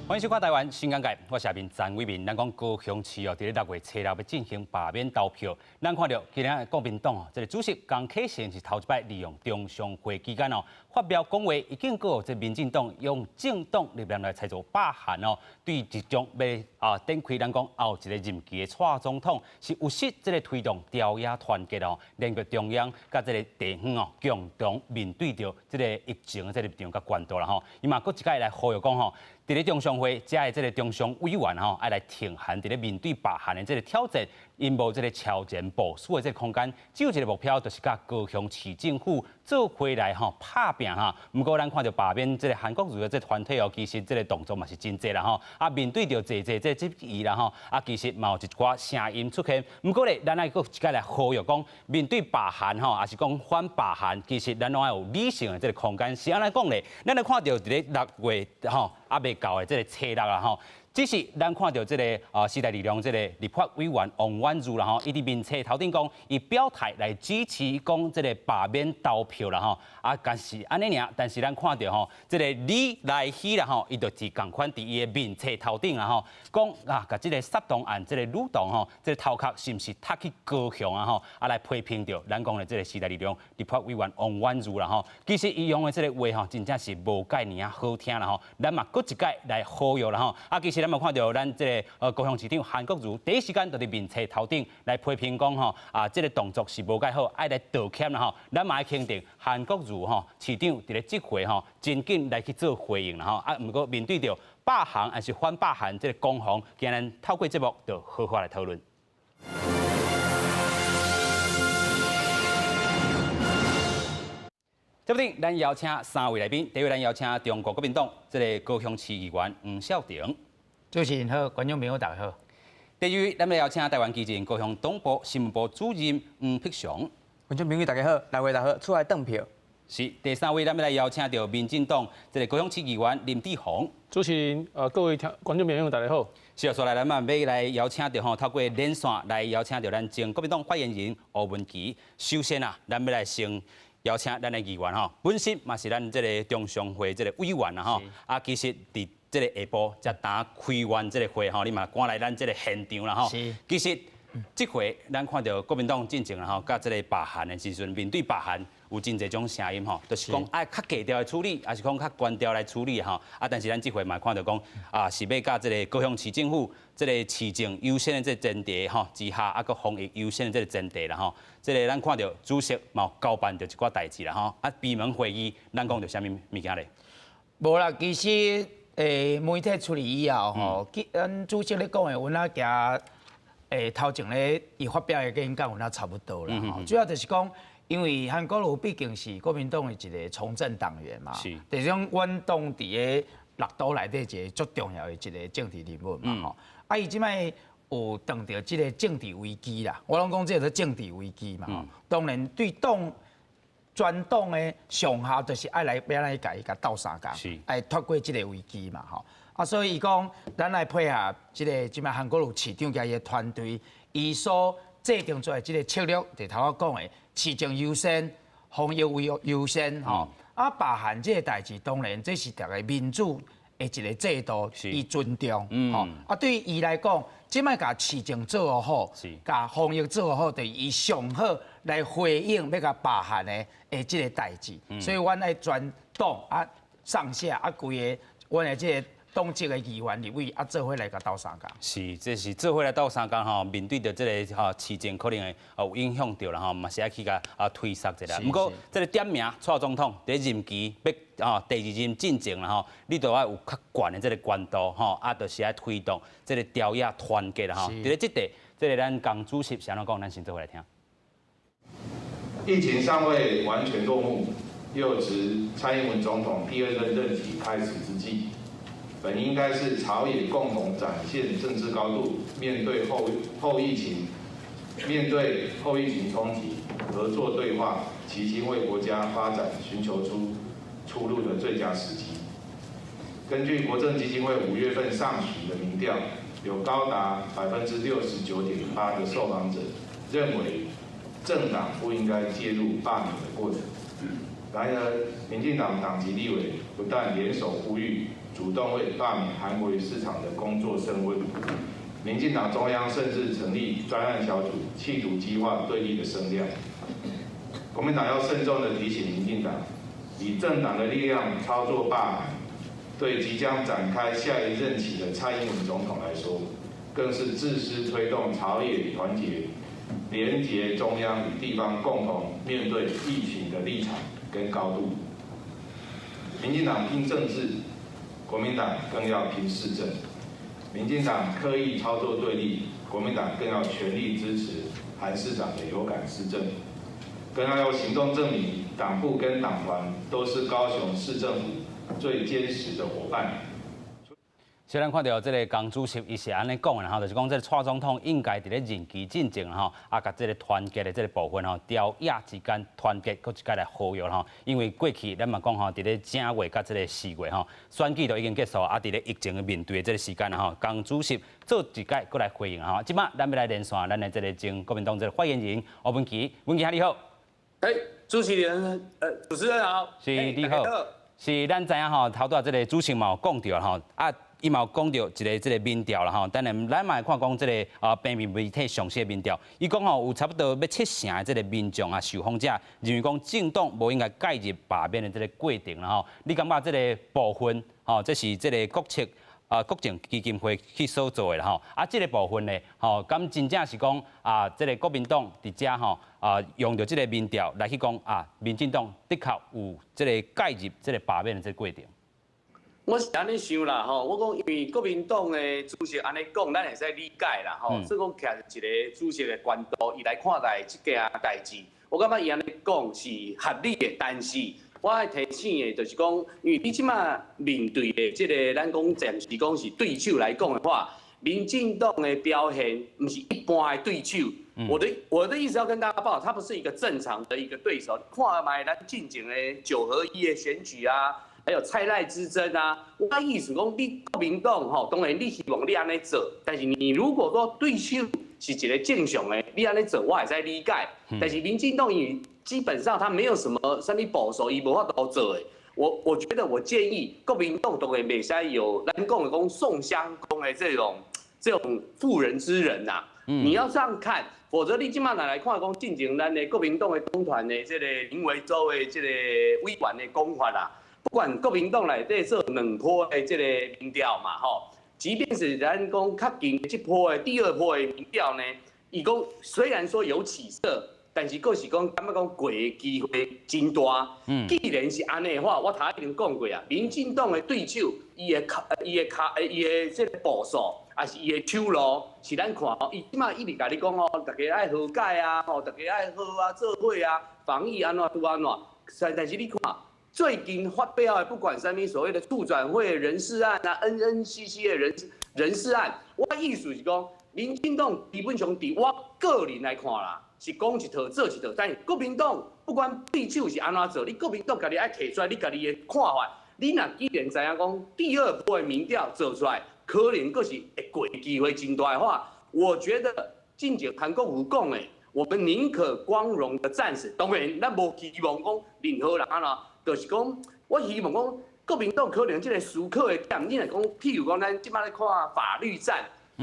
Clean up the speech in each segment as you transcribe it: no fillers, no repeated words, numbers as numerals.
歡迎收看《台灣新眼界》，我是阿明詹偉民。咱講高雄市哦，佇咧6月初六欲進行罷免投票。咱看著今仔國民黨哦，這個主席江啟臣是頭一擺利用中常會期間哦，發表講話，伊警告這民進黨用政黨力量來操作罷韓哦，對即將欲啊展開咱講後一個任期的蔡總統是有失這個推動朝野團結哦，連結中央佮這個地方哦，共同面對著這個疫情的這個立場佮懸度啦吼。伊嘛閣一擺來呼籲講吼，佇咧中常會，遮的這個中常委員吼，愛來挺韓，佇咧面對罷韓的這個挑戰，𪜶無這個超前部署的這個空間，只有一個目標，就是佮高雄市政府做伙來吼拍拚哈。毋過咱看著罷免這個韓國瑜的這個團體哦，其實這個動作嘛是真濟啦吼。啊，面對著濟濟這質疑啦吼，啊，其實嘛有一寡聲音出現。毋過咧，咱愛閣一擺來呼籲講，面對罷韓吼，抑是講反罷韓，其實咱攏愛有理性的這個空間。是按呢講咧？咱來看著佇咧六月吼，猶未到的這個初六啦吼，只是咱看著這個啊時代力量這個立法委員王婉諭啦吼，伊佇面冊頭頂講，伊表態來支持講這個罷免投票啦吼，啊，但是按呢爾，但是咱看著吼，這個李來希啦吼，伊就是仝款佇伊的面冊頭頂啦吼，講啊，共這個殺童案這個女童吼，這個頭殼是毋是踢去高雄啊吼，啊來批評著咱講的這個時代力量立法委員王婉諭啦吼，其實伊用的這個話吼，真正是無蓋爾仔好聽啦吼，咱嘛閣一擺來呼籲啦吼，啊，其實咱嘛看著咱這個高雄市長韓國瑜第一時間就佇面冊頭頂來批評講吼，啊，這個動作是無蓋好，愛來道歉啦吼，咱嘛愛肯定韓國瑜吼市長佇咧這回吼真緊來去做回應啦吼，啊，毋過面對著罷韓抑是反罷韓這個攻防，今日透過節目就好好來討論。這邊咱邀請三位來賓，第一位咱邀請中國國民黨這個高雄市議員黃孝庭。主持人好，觀眾朋友大家好。第二位，咱欲邀請台灣基進高雄黨部新聞部主任黃碧祥。觀眾朋友大家好，六月六號出來轉票。是，第三位，咱欲來邀請著民進黨這個高雄市議員林智鴻。主持人，各位聽觀眾朋友大家好。是啊，煞來咱嘛欲來邀請著吼，透過連線來邀請著咱前國民黨發言人吳文祺。首先啊，咱欲來先邀請咱的議員吼，本身嘛是咱這個中常會這個委員啦吼，啊，其實佇這個下晡才剛開完這個會吼，你嘛趕來咱這個現場啦吼。其實這回咱看著國民黨進前啦吼，佮這個罷韓的時陣，面對罷韓有真濟種聲音吼，就是講愛較低調來處理，抑是講較懸調來處理吼。啊，但是咱這回嘛看著講啊，是欲佮這個高雄市政府這個市政優先的這個前提吼之下，啊，閣防疫優先的這個前提啦吼。這個咱看著主席嘛有交辦著一寡代誌啦吼。啊，閉門會議，咱講著啥物物件咧？無啦，其實媒體出來以後吼，咱主席咧講的，阮仔行頭前咧伊發表的演講，有仔差不多啦。主要就是講，因為韓國瑜畢竟是國民黨的一個從政黨員嘛，就是講阮黨佇个六都內底一個足重要的一個政治人物嘛吼。啊，伊這擺有碰著這個政治危機啦，我攏講這個政治危機嘛吼。當然對黨全黨的上下就是愛來欲按怎共伊共鬥相共，愛脫過這個危機嘛吼。啊，所以伊講，咱來配合這個這擺韓國瑜市長佮伊的團隊，伊所制定出來這個策略，就頭仔講的市政優先、防疫為優先吼。啊，罷韓這個代誌，當然這是逐个民主的一個制度，伊尊重吼。啊，對伊來講，這擺共市政做好，共防疫做好，就是伊上好來回應欲共罷韓的的這個代誌。所以，阮愛全黨啊上下啊規个，阮的這個黨籍的議員立委啊，做伙來共鬥相共。是，這是做伙來鬥相共吼，面對著這個吼市政可能會有影響著啦吼，嘛是愛去共啊推捒一下。毋過這個點名蔡總統佇任期欲啊第二任進前啦吼，你都愛有較懸的這個懸度吼，啊，就是愛推動這個朝野團結啦吼。佇咧這塊，這個咱江主席是按怎講，咱先做伙來聽。疫情尚未完全落幕，又值蔡英文總統第二任任期開始之際，本應該是朝野共同展現政治高度，面對後後疫情，面對後疫情衝擊，合作對話，齊心為國家發展尋求出出路的最佳時機。根據國政基金會5月份上旬的民調，有高達69.8%的受訪者認為政黨不應該介入罷免的過程。然而，民進黨黨籍立委不但聯手呼籲主動為罷免韓國瑜市長的工作升溫。民進黨中央甚至成立專案小組，企圖激化對立的聲量。國民黨要慎重地提醒民進黨，以政黨的力量操作罷韓，對即將展開下一任期的蔡英文總統來說，更是自私推動朝野團結、連結中央與地方共同面對疫情的立場跟高度。民進黨拼政治，國民黨更要拼市政。民進黨刻意操作對立，國民黨更要全力支持韓市長的有感施政，更要用行動證明黨部跟黨團都是高雄市政府最堅實的夥伴。雖然看著這個江主席伊是按呢講的吼，就是講這個蔡總統應該佇咧任期進前吼，啊，共這個團結的這個部分吼，朝野之間團結，閣一擺來呼籲吼。因為過去咱嘛講吼，佇咧正月佮這個四月吼，選舉都已經結束，啊，佇咧疫情的面對的這個時間吼，江主席做一擺閣來回應吼。這擺咱欲來連線咱的這個前國民黨這個發言人吳文祺，文祺你好。欸，主持人，主持人好。是，你好。是，咱知影吼，頭拄仔這個主席嘛有講著吼，啊。伊嘛有講著一个這个民調啦吼，當然咱嘛會看講這个啊平面媒體上新的民調，伊講吼有差不多欲七成的這个民眾啊受訪者認為講政黨無應該介入罷免的這个過程啦吼。你感覺這个部分吼，這是這个國策啊國政基金會去所做的啦吼，啊這个部分呢吼，敢真正是講啊這个國民黨佇遮吼啊用著這个民調來去講啊，民進黨的確有這个介入這个罷免的這个過程。我是按呢想啦吼，我講因為國民黨的主席按呢講，咱會使理解啦吼。所以講徛一个主席的觀度，伊來看待這件代誌，我感覺伊按呢講是合理的。但是我愛提醒的，就是講，因為你這擺面對的這个，咱講暫時講是對手來講的話，民進黨的表現毋是一般的對手。我的意思要跟大家報，他不是一個正常的一個對手。看覓咱進前的九合一的選舉啊，還有蔡賴之爭啊，我意思講，你國民黨吼，當然你希望你按呢做，但是你如果說對手是一個正常的，你按呢做，我會使理解。但是民進黨因為基本上他沒有什麼啥物步數，伊無法度做的。我覺得我建議國民黨當然袂使有咱講的講宋襄公的這種婦人之仁吶。你要這樣看，否則你這擺來看講，進前咱的國民黨的黨團的這個林維洲的這個委員的講法啦。不管國民黨內底做兩波的這個民調嘛，吼，即便是咱講較近這波的第二波的民調呢，伊講雖然說有起色，但是閣是講感覺講過的機會真大。既然是按呢的話，我頭已經講過啊，民進黨的對手，伊的這個步數，抑是伊的手路，是咱看哦，伊這擺一直共你講哦，大家愛和解啊，吼，大家愛好啊，做伙啊，防疫按怎拄按怎，但是你看，最近發表的，不管啥物所謂的促轉會人事案啊，NNCC 的人事案，我意思是講，民進黨基本上佇我個人來看啦，是講一套做一套，但是國民黨不管對手是按怎做，你國民黨家己愛提出來你家己的看法。你若既然知影講第二波的民調做出來，可能閣是會過機會真大的話，我覺得進前韓國瑜講的，我們寧可光榮的戰死，當然咱無期望講任何人按怎。就是講，我希望講國民黨可能這個思考的點，你若講，譬如講，咱這擺咧看法律戰，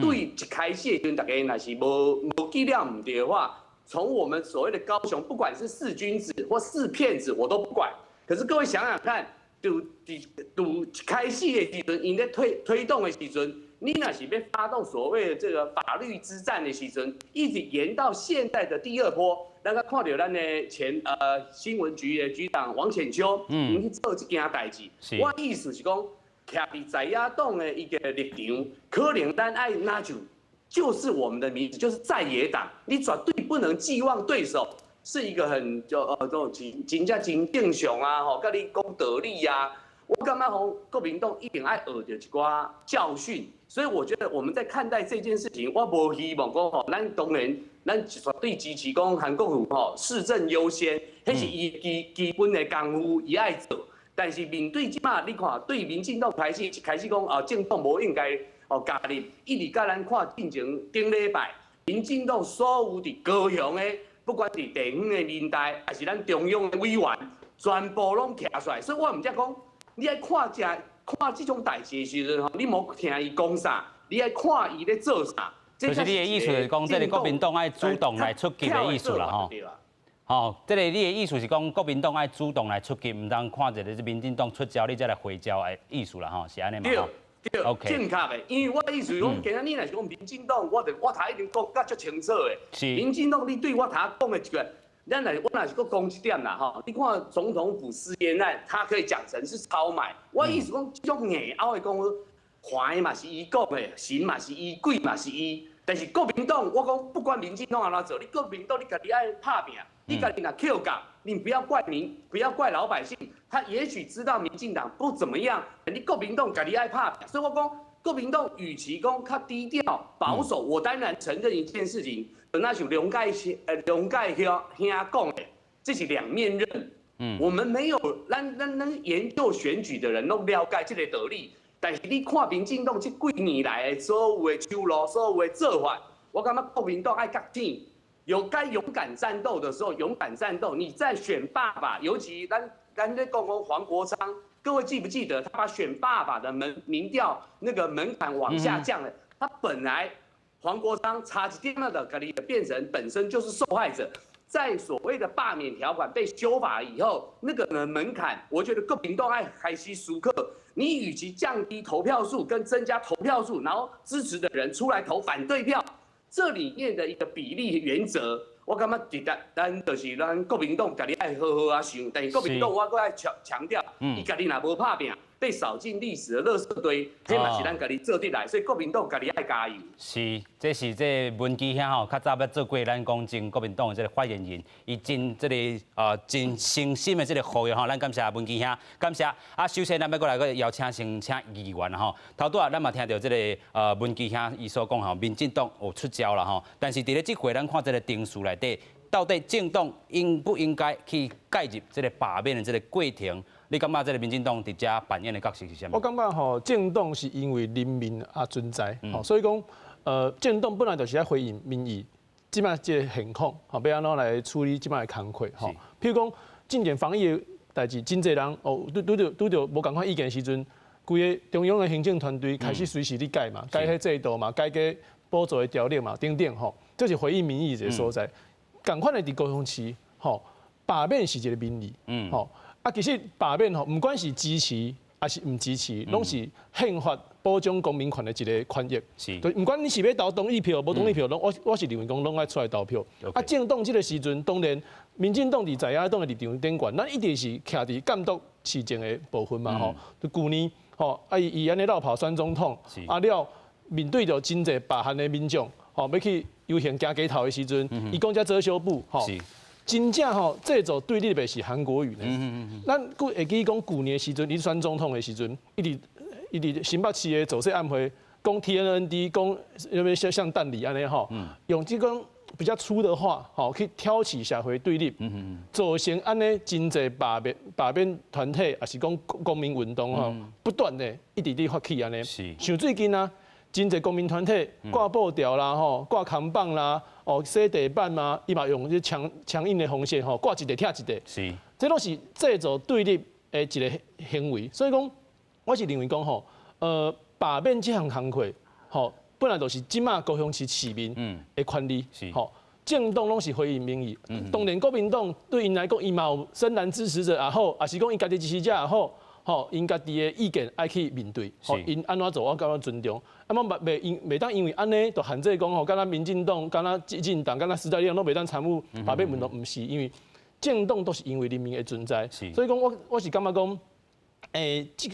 對一開始的時陣，大家若是無計量毋對的話，從我們所謂的高雄，不管是四君子或四騙子，我都不管。可是各位想想看，就佇一開始的時陣，𪜶咧推動的時陣，你若是欲發動所謂的這個法律之戰的時陣，一直延到現在的第二波。咱閣看著咱的前新聞局的局長王淺秋，𪜶去做這件代誌。我意思是講，徛佇在野黨的一個立場，可能咱愛那就就是我們的名字，就是在野黨，你絕對不能寄望對手是一個很就這種真正真正常啊，吼，共你講道理啊。我感覺吼，國民黨一定愛學著一寡教訓，所以我覺得我們在看待這件事情，我無希望講吼，咱當然咱絕對支持講韓國瑜吼市政優先，彼是伊基本的功夫，伊愛做。但是面對這擺，你看對民進黨開始一開始講哦，政黨無應該哦加入，一直佮咱看進前頂禮拜，民進黨所有佇高雄的，不管是地方的民代，抑是咱中央的委員，全部攏徛出來，所以我毋才講。你愛看這看這種代誌的時陣吼，你莫聽伊講啥，你愛看伊咧做啥。就是你的意思是講，這个國民黨愛主動來出擊的意思啦，吼。吼，這个你的意思是講，國民黨愛主動來出擊，毋通看一个民進黨出招，你才來回招的意思啦，吼，是按呢嘛？對，對，正確的。因為我的意思講，今仔你若是講民進黨，我就我頭已經講甲足清楚的。民進黨，你對我頭講的一個，咱來我若是閣講一點啦，吼，你看總統府私煙案，他可以講成是超買。我意思講，這種硬拗的講，橫嘛是伊講的，神嘛是伊，鬼嘛是伊。但是國民黨，我講不管民進黨按怎做，你國民黨你家己愛拍拚。你家己若抾共，你不要怪民，不要怪老百姓，他也許知道民進黨不怎麼樣，你國民黨家己愛拍拚，所以我講國民黨與其講較低調保守，我當然承認一件事情，那像梁介兄講的，這是兩面刃。我們沒有，咱研究選舉的人攏了解這个道理，但是你看民進黨這幾年來的所有的手路，所有的做法，我感覺國民黨愛覺醒。有該勇敢戰鬥的時候，勇敢戰鬥。你在選爸爸，尤其咱咧講講黃國昌，各位記不記得他把選爸爸的門民調那個門檻往下降了？他本來黃國昌差一點仔就家己變成本身就是受害者，在所謂的罷免條款被修法以後，那個呢門檻，我覺得國民黨愛開始思考。你與其降低投票數跟增加投票數，然後支持的人出來投反對票。這裡面的一個比例原則，我感覺值得，咱就是咱國民黨家己愛好好仔想，但是國民黨我閣愛強調，伊家己若無拍拚，被掃進歷史的垃圾堆，這嘛是咱家己做得來，所以國民黨家己愛加油。是，這是這文基兄吼，較早捌做過咱講前國民黨的這个發言人，伊真這个真誠心的這个呼籲吼，咱感謝文基兄，感謝。啊，首先咱欲閣來閣邀請先請議員吼，頭拄仔咱嘛聽著這个文基兄伊所講吼，民進黨有出招啦吼，但是佇咧這回咱看這个程序內底，到底政黨應不應該去介入這个罷免的這个過程？你感覺這个民進黨佇遮扮演的角色是啥物？我感覺吼，政黨是因為人民而存在，吼，所以講，政黨本來就是愛回應民意，這擺這个現況，吼，欲按怎來處理這擺的工課，吼。譬如講，進前防疫的代誌，真濟人哦，拄著無仝款意見的時陣，規个中央的行政團隊開始隨時咧改嘛，改彼制度嘛，改個補助的條例嘛，等等吼，這是回應民意一个所在。仝款的佇高雄市，吼，罷免是一个民意，吼。啊，其實罷免吼，毋管是支持抑是毋支持，攏是憲法保障公民權的一个權益。對，毋管你是欲投同意票、無同意票，攏我是認為講攏愛出來投票。啊，政黨這个時陣，當然民進黨佇在野黨的立場頂懸，咱一直是徛佇監督市政的部分嘛吼。就舊年吼，啊伊伊按呢落跑選總統，啊了面對著真濟罷韓的民眾，吼欲去遊行行街頭的時陣，伊講這遮羞布吼。真正吼製造對立的是韓國瑜呢。咱閣會記講舊年的時陣，伊選總統的時陣，伊佇新北市的造勢晚會，講 TNND，講啥物像像蛋梨按呢吼，用這種比較粗的話，吼去挑起社會對立，造成按呢真濟罷免團體，抑是講公民運動吼，不斷的一直佇發起按呢。像最近啊，真濟公民團體掛布條啦，吼掛扛棒啦。哦，洗地板嘛，伊嘛用這強硬的方式吼，掛一塊拆一塊，這攏是製造對立的一个行為。所以講，我是認為講吼，罷免這項工課，吼，本來就是這馬高雄市市民的權利，吼，政黨攏是回應民意。當然，國民黨對𪜶來講，伊嘛有深藍支持者也好，抑是講𪜶家己支持者也好，吼，𪜶家己的意見愛去面對，吼，𪜶按怎做，我感覺尊重。啊，我袂當因為按呢，就限制講吼，敢若民進黨、敢若基進黨、敢若時代力量攏袂當參與罷免運動，毋是，因為政黨都是因為人民的存在，所以講我是感覺講，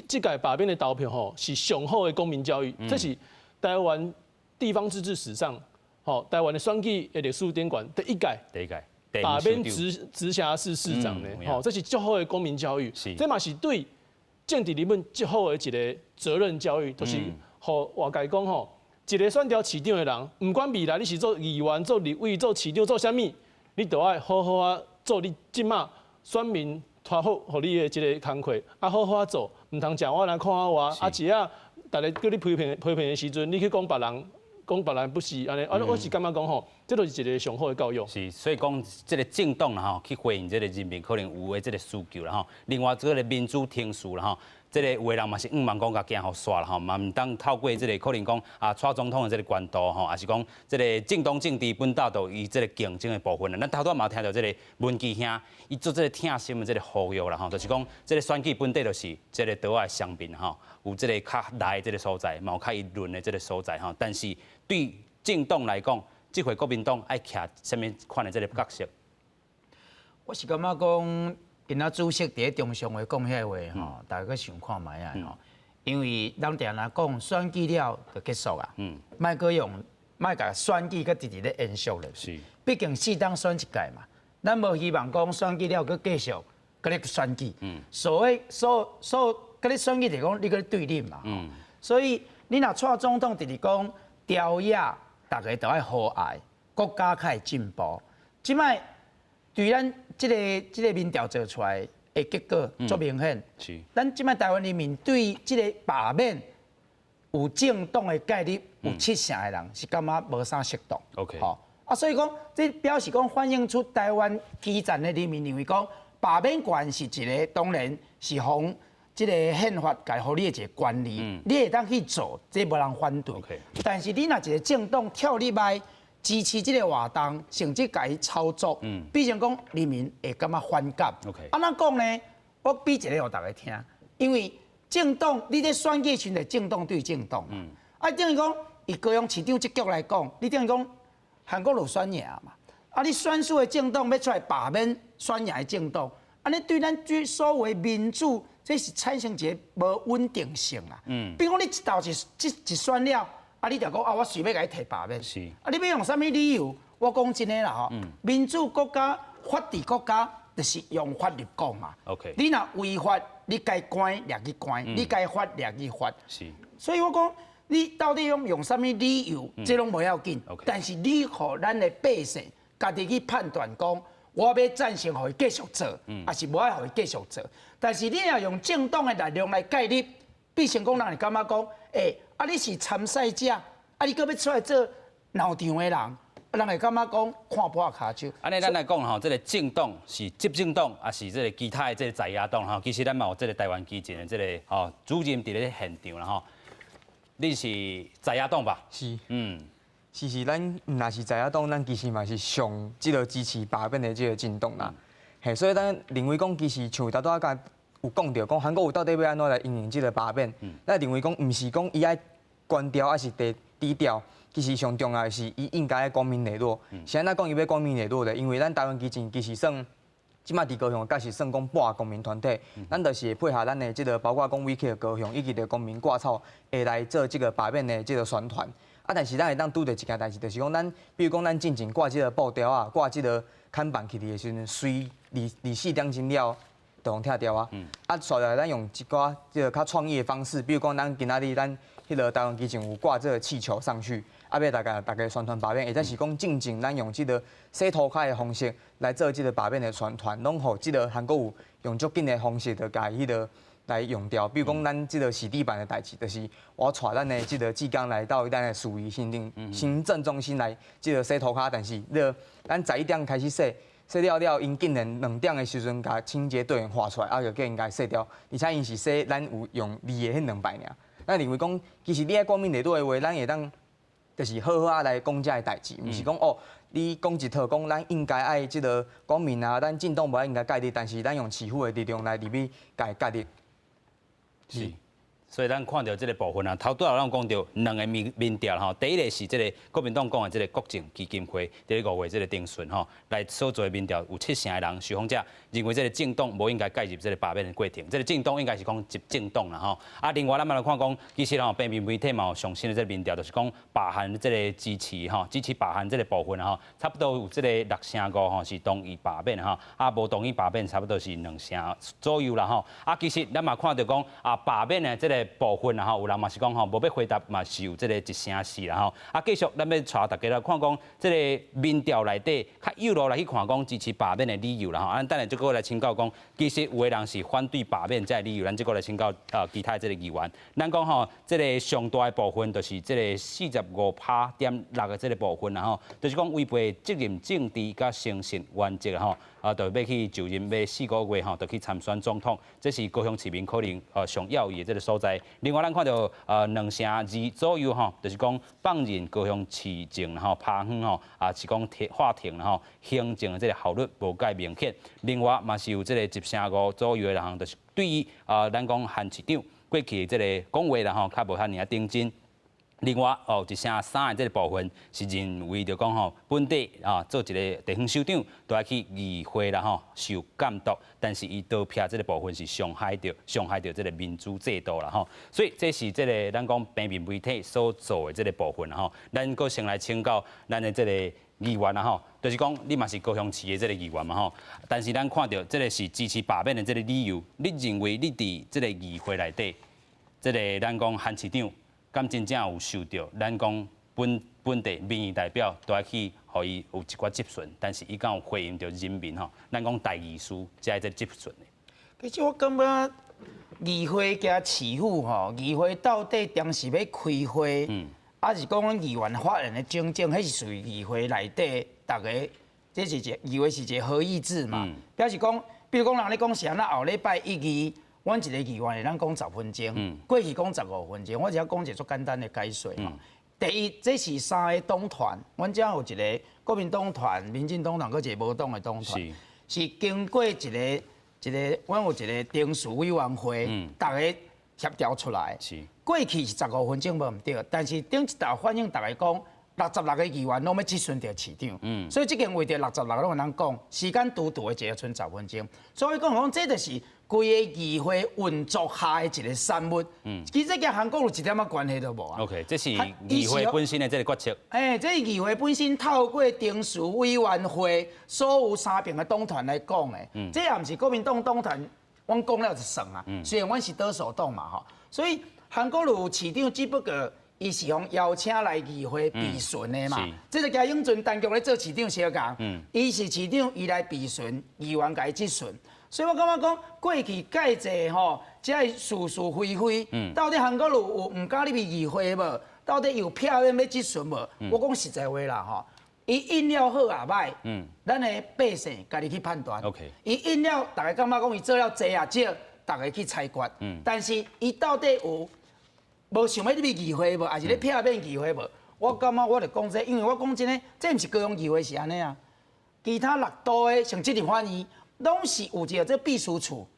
這屆罷免的投票吼，是上好的公民教育，這是台灣地方自治史上，吼，台灣的選舉的歷史頂懸第一屆，第一屆罷免直轄市市長的，吼，這是足好的公民教育，這嘛是對政治人物足好的一个責任教育，就是予外界講吼，一个選著市長的人，毋管未來你是做議員、做立委、做市長、做啥物，你都愛好好仔做你這馬選民託付予你的這个工課，啊好好仔做，毋通食碗來看碗，啊只啊，逐个叫你批評的時陣，你去講別人，講別人不是按呢，啊我是感覺講吼，這就是一个上好的教育。是，所以講這个政黨啦吼，去回應這个人民可能有的這个需求啦吼。另外這个民主程序啦吼。這个有的人嘛是向望講共行予煞啦吼，嘛毋當透過這个可能講啊，蔡總統的這个懸度吼，抑是講這个政黨政治本到都伊這个競爭的部分啦。咱頭拄仔嘛聽著這个文基兄，伊做這个疼心的這个呼籲啦吼，就是講這个選舉本底就是這个島仔的雙面吼，有這个較內的這个所在，嘛有較伊論的這个所在吼。但是對政黨來講，這回國民黨愛徛啥物款的這个角色？我是感覺講，今仔主席佇咧中常會講遐話吼，大家閣想看覓啊吼。因為咱定定講選舉了就結束啊，莫閣用，莫共選舉閣直直咧延續咧。畢竟四冬選一屆嘛，咱無希望講選舉了閣繼續閣咧選舉。所謂所所閣咧選舉就是講你閣咧對立嘛。所以你若蔡總統直直講朝野，大家都愛和諧，國家較會進步。這擺對咱這个民調做出來的結果足明顯。咱這擺台灣人民對這个罷免有政黨的介入有七成的人是感覺無啥適當。 吼啊，所以講這表示講反映出台灣基層的人民認為講罷免權是一个當然是予這个憲法共予你的一个權利，你會當去做，這無人反對。但是你若一个政黨跳入來支持這个活動，甚至共伊操作，變成講人民會感覺反感。按怎講呢？我比一个予大家聽，因為政黨你咧選舉時陣政黨對政黨，啊等於講以高雄市長這局來講，你等於講韓國瑜選贏嘛，啊你選輸的政黨欲出來罷免選贏的政黨，按呢對咱這所謂民主，這是產生一個無穩定性啊。比如講你一投一這一選了，啊你就講啊我隨欲共伊提罷免。啊你欲用啥物理由？我講真的啦吼，民主國家、法治國家，就是用法律講嘛。 你若違法，你該關掠去關，你該罰掠去罰。所以我講，你到底用用啥物理由，這攏無要緊。但是你予咱的百姓家己去判斷講，我欲贊成予伊繼續做，抑是無愛予伊繼續做。但是你若用政黨的力量來介入，變成講人會感覺講，欸，啊你是參賽者，啊你閣欲出來做鬧場的人，人會感覺講看破跤手。按呢，咱來講吼，這个政黨是執政黨，抑是這个其他的這个在野黨吼？其實咱嘛有這个台灣基進的這个吼主任佇咧現場啦吼。你是在野黨吧？是。其實咱毋若是在野黨，咱其實嘛是上這个支持罷免的這个政黨啦。嘿，所以咱認為講，其實像頭拄仔甲有講著，講韓國瑜到底欲按怎來因應這个罷免？咱認為講，毋是講伊愛懸調，抑是低低調。其實上重要的是，伊應該愛光明磊落。是按怎講伊欲光明磊落咧？因為咱台灣基進其實算，這擺佇高雄，閣是算講半公民團體，咱就是會配合咱的這个，包括講 WeCare 高雄以及著公民掛草，會來做這个罷免的這个宣傳。啊，但是咱會當拄著一件代誌，就是講咱，比如講咱進前掛這个布條仔，掛這个看板起的時陣，隨24點鐘了，就予拆掉啊。啊，紲來咱用一寡這个較創意的方式，比如講咱今仔日咱彼个台灣基進有掛這个氣球上去，啊，欲大家逐家宣傳罷免，或者是講進前咱用這个洗塗跤的方式來做這个罷免的宣傳，攏予這个韓國瑜用足緊的方式，就共伊彼个來用掉。比如講，咱這个洗地板的代誌，就是我帶咱的這个志工來到咱的市議行政中心來這个洗塗跤，但是你咱11點開始洗，洗了了，𪜶竟然2點的時陣，共清潔隊員畫出來，啊，就叫𪜶共洗掉。而且𪜶是洗咱有用字的彼兩擺爾。咱認為講，其實你愛光明磊落的話，咱會當就是好好仔來講這个代誌，毋是講哦，你講一套講咱應該愛這个光明啊，咱政黨無應該介入，但是咱用市府的力量來入去共伊介入。是。所以咱看著這个部分啊，頭拄仔咱講著兩个民調吼，第一个是這个國民黨講的這个國政基金會，佇咧5月這个中旬吼，來所做的民調有七成的人受訪者認為這个政黨無應該介入這个罷免的過程，這个政黨應該是講執政黨啦吼。啊，另外咱嘛來看講，其實吼，平面媒體嘛有上新的這个民調，就是講罷韓這个支持吼，支持罷韓這个部分吼，差不多有這个6成5吼是同意罷免吼，啊無同意罷免差不多是2成左右啦吼。啊，其實咱嘛看著講啊，罷免的這个。個部分啦吼，有人嘛是講吼，無欲回答嘛是有這個1成4啦吼。啊，繼續咱欲帶大家來看講，這個民調內底較幼路來去看講支持罷免的理由啦吼。啊，等下這個來請教講，其實有的人是反對罷免這个理由，咱這個來請教啊其他的這個議員。咱講吼，這個上大的部分就是這個45.6%的這個部分啦吼，就是講違背責任政治佮誠信原則吼。啊，就欲去就任欲4個月吼，就去參選總統，這是高雄市民可能上猶豫的這個所在。另外，咱看著2成2左右吼，就是講放任高雄市政吼拍遠吼，啊是講停劃停吼，行政的這個效率無蓋明顯。另外嘛是有這個1成5左右的人，就是對於啊咱講韓市長過去的這個講話啦吼，較無遐爾仔認真。另外哦，1成3的這個部分是認為著講吼，本地啊做一个地方首長都愛去議會啦吼受監督，但是伊投票這个部分是傷害著這个民主制度啦吼，所以這是這个咱講平面媒體所做的這个部分啦吼。咱閣先來請教咱的這个議員啦吼，就是講你嘛是高雄市的這个議員嘛吼，但是咱看著這个是支持罷免的這个理由，你認為你佇這个議會內底，這个咱講韓市長？敢真正有受著咱講本地民意代表都愛去予伊有一寡質詢，但是伊敢有回應著人民吼？咱講代議士才會這質詢的。其實我感覺議會加市府吼，議會到底當時欲開會，抑是講阮議員發言的種種，彼是屬於議會內底逐个，這是一个議會是一个合議制嘛。表示講，比如講人咧講是按怎後禮拜一二。阮一个議員會當講十分鐘，過去講15分鐘，我只講一個足簡單的解說嘛。第一，這是三個黨團，阮遮有一个國民黨團、民進黨團，閣一个無黨的黨團，是經過一個一个，阮有一个程序委員會，逐个協調出來。過去是十五分鐘無毋對，但是頂一道反映逐个講，66個議員攏欲質詢著市長，所以這間為著六十六個攏有人講，時間拄拄的一個賰十分鐘，所以講講這就是規个議會運作下的一個產物。其實這佮韓國瑜一點仔關係都無啊。 OK，這是議會本身的這個決策。欸，這是議會本身透過程序委員會所有三邊的黨團來講的。這也毋是國民黨黨團，阮講了就算啊。雖然阮是多數黨嘛吼，所以韓國瑜市長只不過伊是予邀請來議會備詢的嘛，這個佮永春陳菊咧做市長相仝，伊是市長，伊來備詢，議員共伊質詢，所以我感覺講過去蓋濟吼，這个是是非非，到底韓國瑜有毋敢入去議會無？到底有避免欲質詢無？我講實在話啦吼，伊應了好抑歹，咱的百姓家己去判斷。伊應了，逐个感覺講伊做了濟抑少，逐个去裁決。但是伊到底有無想欲入去議會無，抑是咧避免議會無？我感覺我著講這，因為我講真的，這毋是高雄議會是按呢啊，其他六都的像這立法院，攏是有一個這秘書處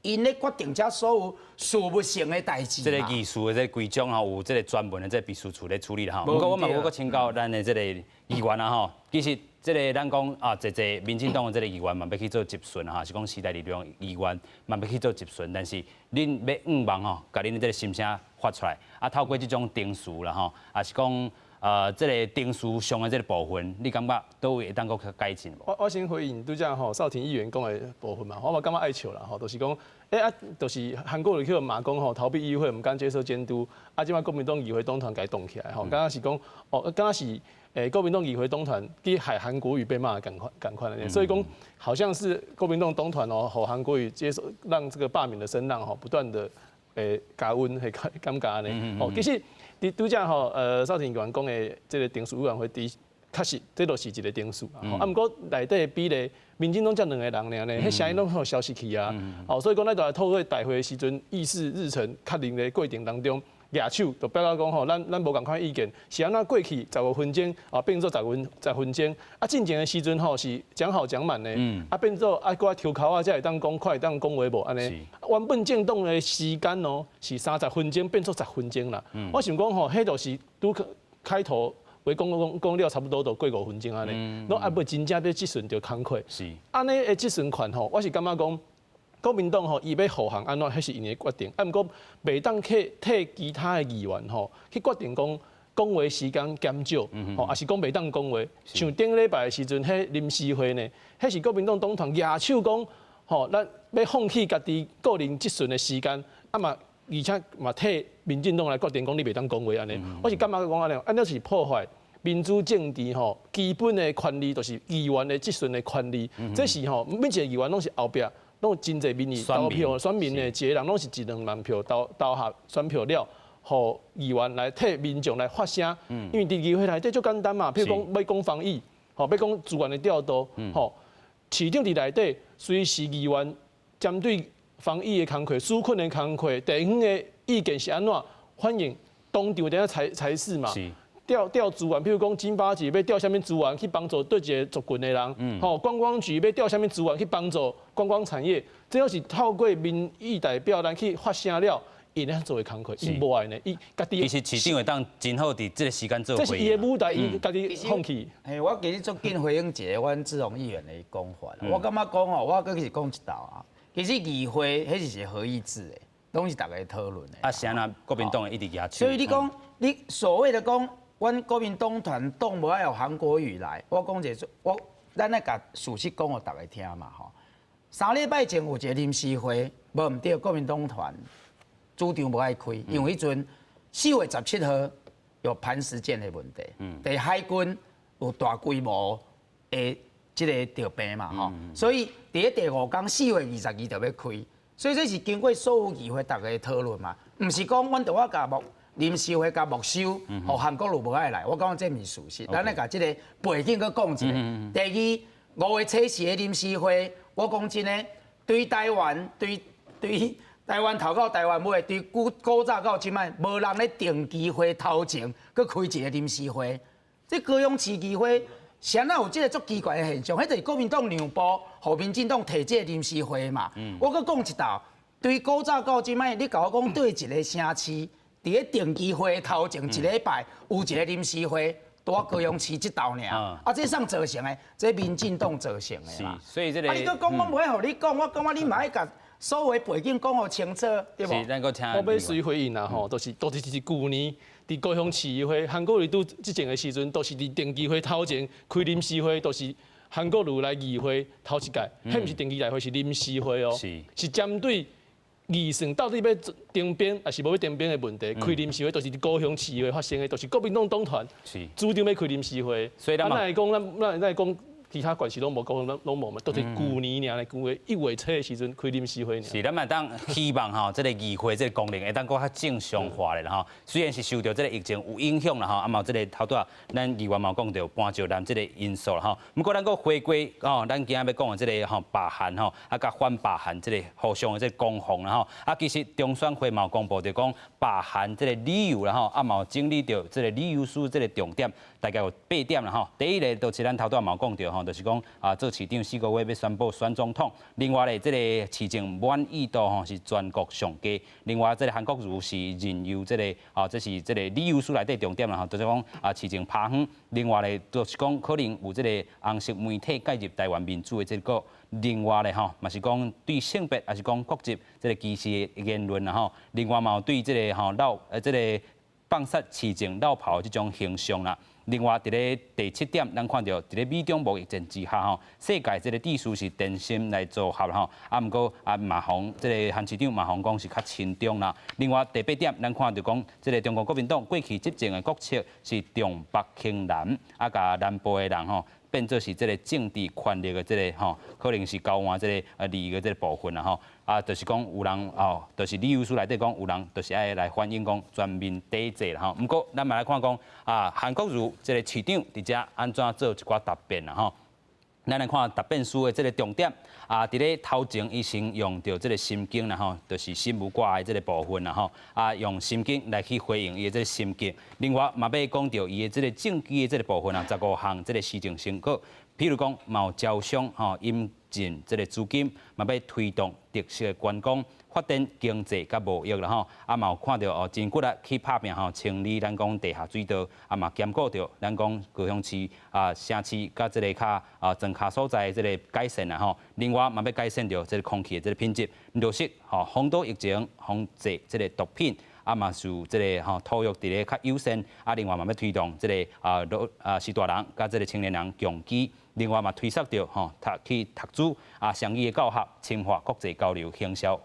，𪜶咧決定這所有事務性的代誌。這个議事的這個規章吼，有這个專門的這個秘書處咧處理啦吼。毋過我嘛閣請教咱的這个議員啊吼，其實這个咱講啊，濟濟民進黨的這個議員嘛，欲去做質詢啊，是講時代力量議員嘛欲去做質詢，但是恁欲向望吼，共恁的這个心聲發出來，啊，透過這種程序啦吼，抑是講這个程序上的這個部分，你感覺佗位會當閣較改進無？我先回應拄才吼，少廷議員講的部分嘛，我嘛感覺愛笑啦吼，就是講，欸啊，就是韓國瑜去罵講吼，逃避議會，毋敢接受監督，啊，這擺國民黨議會黨團共伊動起來吼，敢若是講，哦，敢若是國民黨議會黨團去害韓國瑜被罵仝款仝款的，所以講好像是國民黨黨團哦，予韓國瑜接受讓這個罷免的聲浪吼不斷的加溫，彼感覺按呢，哦，其實佇拄才吼，少廷議員講的這个程序委員會，佇確實這就是一个程序啊。啊，毋過內底的比例，民進黨才兩個人爾呢，彼聲音攏予消失去啊。哦，所以講咱就來透過大會的時陣，議事日程確認的過程當中，舉手就表達講吼，咱無仝款意見，是按怎過去十五分鐘啊變做十分鐘，啊進前的時陣吼是講好講滿的，啊變做啊閣愛抽鬮仔才會當講快，會當講話無按呢。原本政黨的時間哦是30分鐘變做十分鐘啦。我想講吼，彼就是拄開頭話講講講了差不多就過五分鐘按呢，攏猶未真正欲質詢著工課。按呢的質詢權吼，我是感覺講。國民黨吼，伊欲護航按怎，彼是𪜶的決定。啊，毋過袂當替其他的議員吼去決定講講話時間減少，吼，抑是講袂當講話。像頂禮拜的時陣，彼臨時會呢，彼是國民黨黨團舉手講，吼，咱欲放棄家己個人質詢的時間，啊嘛而且嘛替民進黨來決定講你袂當講話按呢。我是感覺講按呢，按呢是破壞民主政治吼基本的權利，就是議員的質詢的權利。這是吼每一個議員攏是後壁攏有真濟民意投票選民的，一個人攏是一兩萬票投投下選票了，予議員來替民眾來發聲。因為佇議會內底足簡單嘛，譬如講欲講防疫，吼欲講資源的調度，吼市長佇內底隨時議員針對防疫的工課、紓困的工課，地方的意見是按怎反映，當場佇遐裁裁示嘛。調調資源，譬如講經發局欲調啥物資源去幫助佗一個族群的人，吼觀光局欲調啥物資源去幫助觀光產業，這攏是透過民意代表咱去發聲了，𪜶咧做的工課，伊無愛呢，伊家己。其實市長會當真好佇這個時間做。這是伊的舞台，伊家己放棄。嘿，我其實足緊回應一下阮志宏議員的講法。我感覺講吼，我閣是講一道啊。其實議會彼是一個合議制的，攏是大家討論的。啊，是按怎國民黨一直舉手。所以你講，你所謂的講，阮國民黨團黨無愛予韓國瑜來，我講一個，我咱來共事實講予大家聽嘛吼。3禮拜前有一個臨時會，無毋對，國民黨團主張無愛開，因為彼陣4月17號有磐石艦的問題，佇海軍有大規模的這個著病嘛吼，所以佇咧第五工4月22就欲開，所以這是經過所有議會大家的討論嘛，毋是講阮著愛共沒臨時會共沒收，予韓國瑜無愛來，我感覺這毋是事實。咱來共這個背景閣講一下。第二，5月初四的臨時會，我講真的，對台灣對對台灣頭到台灣尾，對古古早到這擺，無人咧定期會頭前閣開一個臨時會。這高雄市議會，啥人有這個足奇怪的現象？彼就是國民黨讓步，予民進黨提這個臨時會嘛。我閣講一道，對古早到這擺，你共我講對一個城市，佇咧定期會頭前一禮拜有一個臨時會，佇高雄市這道爾。啊，這啥造成的？這民進黨造成的啦。所以這個啊，你閣講我無愛予你講，我感覺你嘛愛共所有背景講予清楚，對無？是，咱閣請。我欲隨回應啦吼，就是都是是舊年佇高雄市議會，韓國瑜拄執政的時陣，都是佇定期會頭前開臨時會，都是韓國瑜來議會頭一屆，彼毋是定期大會，是臨時會哦，是針對預算到底欲徵兵抑是無欲徵兵的問題，開臨時會，都是佇高雄市議會發生的，都是國民黨黨團主張欲開臨時會。所以咱咱會講，咱咱咱會講。其他縣市攏無，高雄攏攏無嘛，都是舊年爾，舊年1月初的時陣開臨時會。是，咱嘛當希望吼，這個議會這個功能會當閣較正常化咧吼。雖然是受著這個疫情有影響啦吼，啊嘛有這個頭拄仔咱議員嘛有講著搬石南這個因素啦吼。毋過咱閣回歸吼，咱今仔欲講的這個吼罷韓吼，啊佮反罷韓這個互相的這個攻防啦吼。啊，其實中選會嘛有公布著講罷韓這個理由啦吼，啊嘛有整理著這個理由書這個重點，大概有八點啦吼。第一個就是咱頭拄仔嘛有講著吼。就是講啊，做市長四個月欲宣布選總統。另外咧，這個市政滿意度吼是全國上低。另外，這個韓國瑜是任由這個啊，這是這個理由書內底重點啦吼，就是講啊，市政拍遠。另外咧，就是講可能有這個紅色媒體介入台灣民主的這個。另外咧吼，嘛是講對性別抑是講國籍這個歧視的言論啦吼。另外嘛有對這個吼漏這個放殺市政漏炮這種形象啦。另外，佇咧第七點，咱看著佇咧美中貿易戰之下吼，世界這個秩序是重新來組合吼。啊，毋過啊，嘛予這個韓市長嘛予講是較親中啦。另外第八點，咱看著講這個中國國民黨過去執政的國策是重北輕南，啊，共南部的人吼變做是這個政治權力的這個吼，可能是交換這個利益的這個部分啦吼。啊，就是講有人哦，就是理由書內底講有人就是愛來反映講全面抵制啦吼。毋過咱嘛來看講啊，韓國瑜這個市長佇遮按怎做一寡答辯啦吼。咱來看答辯書的這個重點啊，佇咧頭前伊先用著這個心經啦吼，就是心無掛礙這個部分啦吼，啊用心經來去回應伊的這個心境。另外嘛欲講著伊的這個政績的這個部分啊，15項這個施政成果，譬如講嘛有招商吼，引進這個資金，嘛欲推動特色的觀光，發展經濟佮貿易啦吼，啊嘛有看著哦，真骨力去拍拚吼，清理咱講地下水道，啊嘛兼顧著咱講高雄市啊城市佮這個較啊莊跤所在的這個改善啦吼。另外嘛欲改善著這個空氣的這個品質，落實吼防堵疫情、防制這個毒品，啊嘛受這個吼托育佇咧較優先，啊另外嘛欲推動這個啊老啊序大人佮這個青年人共居。另外嘛推捒著吼讀去讀書啊，雙語的教學、深化國際交流、行銷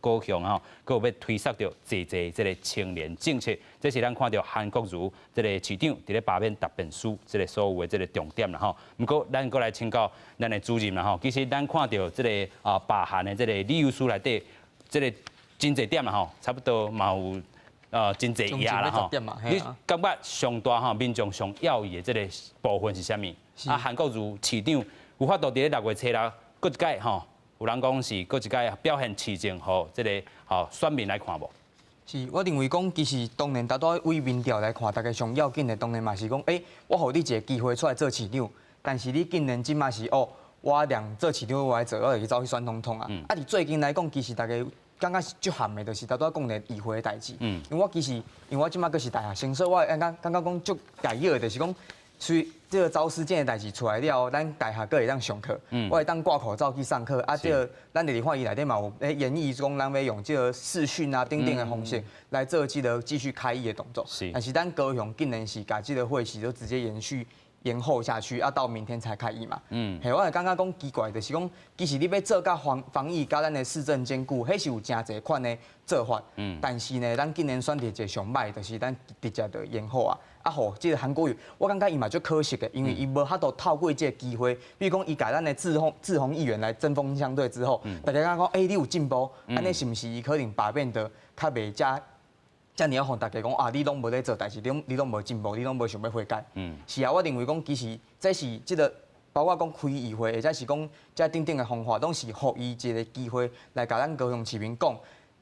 高雄吼，閣有欲推捒著濟濟這个青年政策，這是咱看著韓國瑜這个市長佇咧罷免答辯書這个所有的這个重點啦吼。毋過咱閣來請教咱的主任啦吼，其實咱看著這个啊罷韓的這个理由書內底，這个真濟點啦吼，差不多嘛有真濟頁啦吼。你感覺上大吼民眾上要意的這个部分是啥物？啊，韓國瑜市長有法度佇咧六月初六，閣一擺吼，有人講是閣一擺表現市政，予這个吼選民來看無？是，我認為講，其實當然，大多為民調來看，大家上要緊的，當然嘛是講，欸，我予你一个機會出來做市長，但是你竟然這馬是哦，我連做市長我愛做，我會去走去選總統啊。啊，佇最近來講，其實大家感覺是足譀的，就是頭拄仔講的議會的代誌。因為我其實，因為我這馬閣是大學生，所以我會感覺講足介意的，就是講。雖這个走私件的代誌出來了後，咱大學閣會當上課，我會當掛口罩去上課。啊，這个咱佇立法院內底嘛有咧研議講，咱欲用這个視訊啊等等的方式來做這个繼續開議的動作。但是咱高雄竟然是共這个會期就直接延續延後下去，啊，到明天才開議嘛。嘿，我會感覺講奇怪，就是講其實你欲做佮防疫佮咱的市政兼顧，彼是有誠濟款的做法。但是呢，咱竟然選擇一个上䆀，就是咱直接就延後啊。啊予這个韓國瑜，我感覺伊嘛足可惜的，因為伊無法度透過這个機會，比如講伊共咱的志宏議員來針鋒相對之後，大家感覺講，欸，你有進步，按呢是毋是伊可能罷免得較袂遮遮爾仔予大家講啊，你攏無咧做代誌，你攏無進步，你攏無想欲悔改。是啊，我認為講其實這是這个包括講開議會，或者是講這等等的方法，攏是予伊一个機會來共咱高雄市民講。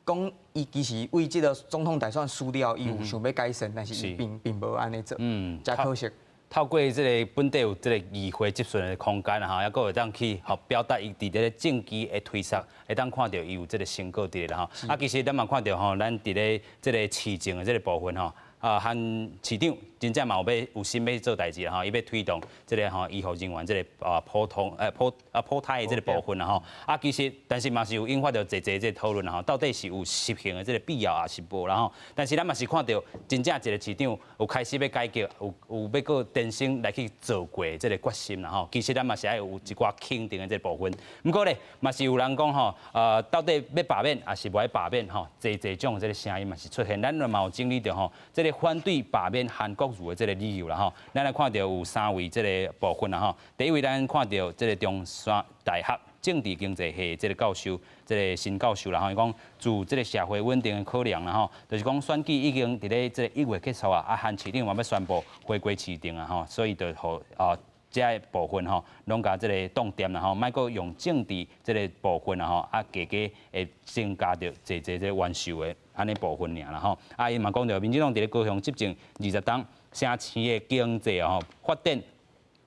講伊其實為這个總統大選輸了，伊有想欲改善，但是伊並無按呢做，誠可惜。透過這个本底有這个議會質詢的空間吼，猶閣會當去予表達伊佇這个政績的推捒，會當看著伊有這个成果佇咧啦吼。啊，其實咱嘛看著吼，咱佇咧這个市政的這个部分吼，啊，韓市長真正嘛有欲有心欲做代誌啦吼，伊欲推動這个吼醫護人員這个啊普通欸普啊普篩的這个部分啦吼。啊，其實但是嘛是有引發著濟濟這个討論啦吼，到底是有實行的這个必要抑是無啦吼？但是咱嘛是看著真正一个市長有開始欲改革，有欲閣重新來去做過這个決心啦吼。其實咱嘛是愛有一寡肯定的這个部分。毋過咧，嘛是有人講吼，到底欲罷免抑是無愛罷免吼？濟濟種這个聲音嘛是出現，咱嘛有整理著吼，這个反對罷免韓國瑜的這个理由啦吼。咱來看著有三位這个部分啦吼。第一位，咱看著這个中山大學政治經濟系這个教授，這个辛教授啦吼，伊講自這个社會穩定的考量啦吼，就是講選舉已經佇咧這个1月結束啊，啊韓市長嘛欲宣布回歸市政啊吼，所以就予啊這个部分吼，攏共這个凍定啦吼，莫閣用政治這个部分啦吼，啊加加會增加著濟濟這个冤仇的按呢部分爾啦吼。啊，伊嘛講著民進黨佇咧高雄執政20冬，城市的經濟吼發展，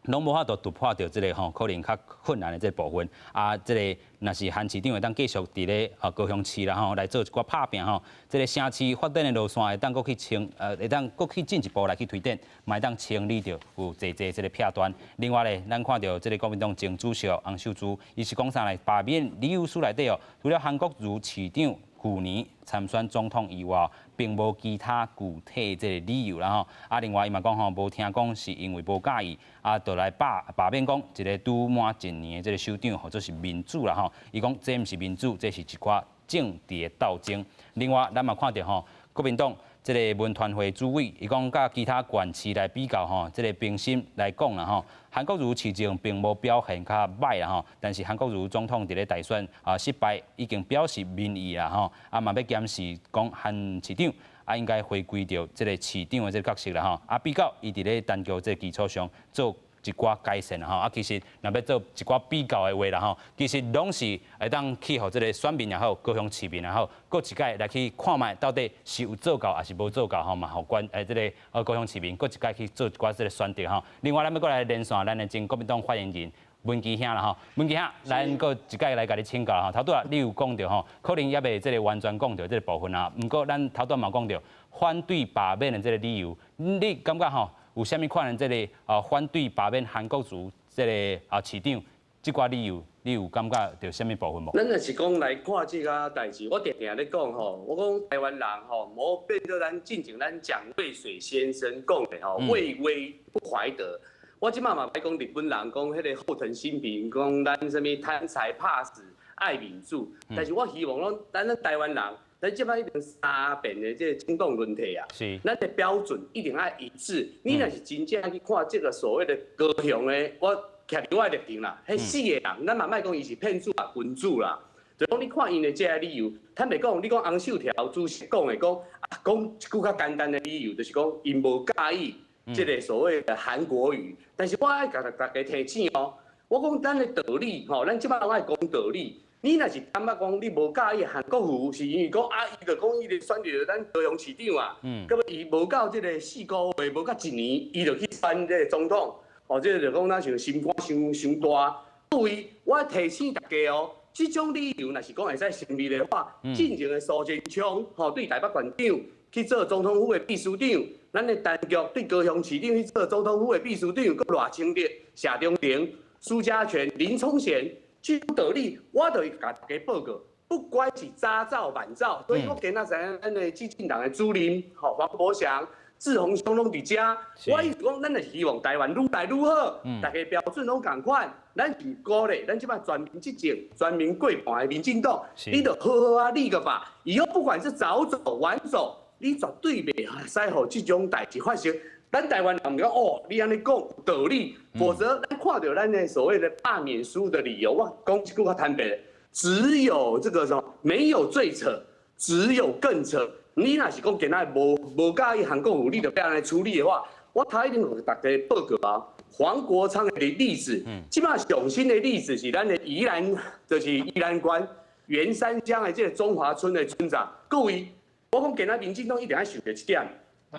攏無法度突破著這个吼，可能較困難的這个部分。啊，這个若是韓市長會當繼續佇咧啊高雄市啦吼來做一寡拍拚吼，這个城市發展的路線會當閣去清，會當閣去進一步來去推展，嘛會當清理著有濟濟這个弊端。另外咧，咱看著這个國民黨前主席洪秀柱，伊是講啥咧？罷免理由書內底哦，除了韓國瑜市長去年參選總統以外，並無其他具體這个理由啦吼。啊，另外伊嘛講吼，無聽講是因為無佮意，啊，就來罷免講一个拄滿一年的這个首長，號做是民主啦吼。伊講這毋是民主，這是一寡政治的鬥爭。另外，咱嘛看著吼，國民黨這个文傳會主委，伊講佮其他縣市來比較吼，這个平心來講啦吼，韓國瑜市政並無表現較䆀啦吼，但是韓國瑜總統佇咧大選啊失敗，已經表示民意啦吼，啊嘛欲檢視講韓市長啊應該回歸著這个市長的這个角色啦吼，啊比較伊佇咧單橋這个基礎上做一寡改善啦吼，啊其實若欲做一寡比較的話啦吼，其實攏是會當去予這个選民也好，高雄市民也好，閣一擺來去看覓到底是有做到抑是無做到吼，嘛予關這个高雄市民閣一擺去做一寡這个選擇吼。另外，咱欲閣來連線咱的前國民黨發言人文基兄啦吼，文基兄，咱閣一擺來共你請教吼。頭拄仔你有講著吼，可能猶未這个完全講著這个部分啊。毋過咱頭拄仔嘛講著反對罷免的這个理由，你感覺吼？有啥物款的這个啊反對罷免韓國瑜這个啊市長這寡理由，你有感覺著啥物部分無？咱若是講來看這个代誌，我定定咧講吼，我講台灣人吼，無變做咱進前咱蔣渭水先生講的吼，畏威不懷德。我這擺嘛欲講日本人講彼个後藤新平講咱啥物貪財怕死愛民主，但是我希望講咱台灣人，咱這擺已經三遍的這个政黨輪替啊，咱的標準一定愛一致。你若是真正去看這個所謂的高雄的，我徛佇我的立場啦，彼四个人，咱嘛莫講伊是騙子啊、君子啦，就講你看𪜶的這个理由，坦白講，你講洪秀柱主席講的講啊，講一句較簡單的理由，就是講𪜶無佮意這个所謂的韓國瑜，但是我愛共大家提醒哦，我講咱的道理吼，咱這擺攏愛講道理。你若是感覺講你無佮意韓國瑜，是因為講啊，伊就講伊咧選著咱高雄市長啊，閣尾伊無到這个4個月，無到一年，伊就去選這个總統，哦，這个就講咱像心肝傷傷大。各位，我提醒大家哦，這種理由若是講會使成立的話，進前的蘇貞昌吼對台北縣長去做總統府的秘書長，咱的陳菊對高雄市長去做總統府的秘書長，閣賴清德、謝長廷、蘇嘉全、林聰賢，這種道理我就會共大家報告，不管是早走晚走，所以我今仔知影咱的基進黨的主任吼黃國祥、志宏兄攏佇遮，我意思講，咱就是希望台灣愈來愈好，大家標準攏仝款。咱是鼓勵，咱這擺全民執政、全民過半的民進黨，你就好好啊立個法，以後不管是早走晚走，你絕對袂使予這種代誌發生。咱台灣人講哦，你按呢講有道理，否則咱看著咱的所謂的罷免輸的理由，我講一句較坦白的，只有這個什麼，沒有最扯，只有更扯。你若是講今仔無佮意韓國瑜，你就欲按呢處理的話，我頭一定予大家報告啊。黃國昌的例子，這擺上新的例子是咱的宜蘭，就是宜蘭縣員山鄉的這個中華村的村長。各位，我講今仔民進黨一定愛想著這點。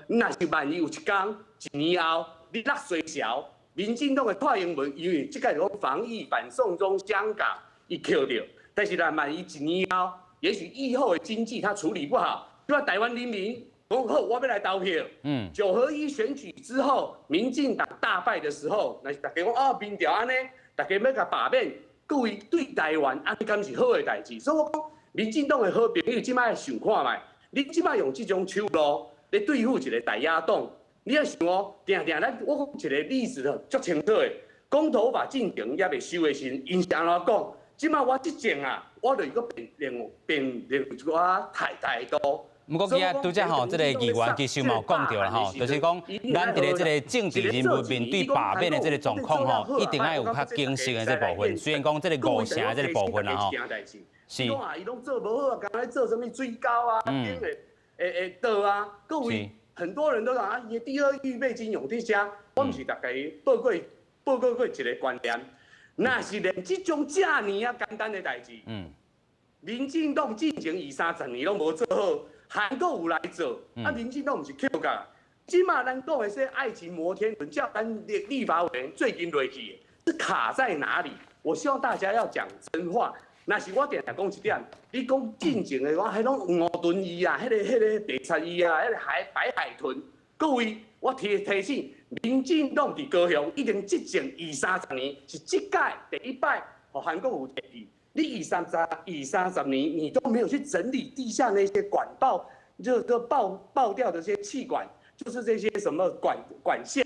若是萬一有一天一年後你落衰潮，民進黨的蔡英文因為這個講防疫反送中香港伊抾著，但是若萬一一年後，也許疫後的經濟他處理不好，就台灣人民講好，我欲來投票。9合1選舉之後，民進黨大敗的時候，若是大家講哦，民調按呢，大家欲共罷免，各位對台灣按呢敢是好的代誌？所以我講，民進黨的好朋友，這擺想看覓，你這擺用這種手路咧對付一個在野黨，你愛想哦，定定咱我講一個例子就足清楚的，公投法進程猶未修的時陣，𪜶是按怎講？這擺我執政啊，我就閣變變變變一寡態度。毋過今仔拄才吼，這个議員其實嘛有講著啦吼，就是講咱佇咧這個政治人物面對罷免的這個狀況吼，一定愛有較謹慎的這部分。雖然講這個五成的這個部分啦吼，是。伊攏做無好啊，敢若做啥物水溝啊，頂的會倒啊，各位很多人都講啊，伊第二預備金用佇遮，我毋是逐家報告過一個觀念，若是連這種遮爾仔簡單的代誌，民進黨進前二三十年攏無做好。韓國瑜來做，啊，民進黨毋是抾共。這擺咱講的說愛情摩天輪，叫咱立法委員最近落去的，是卡在哪裡？我希望大家要講真話。若是我定定講一點，你講進前的話，彼攏黃鱘魚啊，彼個白賊魚啊，彼個海白海豚，各位，我提醒，民進黨佇高雄已經執政二三十年，是這屆第一擺，予韓國瑜提去。你二三十年，你都沒有去整理地下那些管道，就都爆掉的這些氣管，就是這些什麼管線，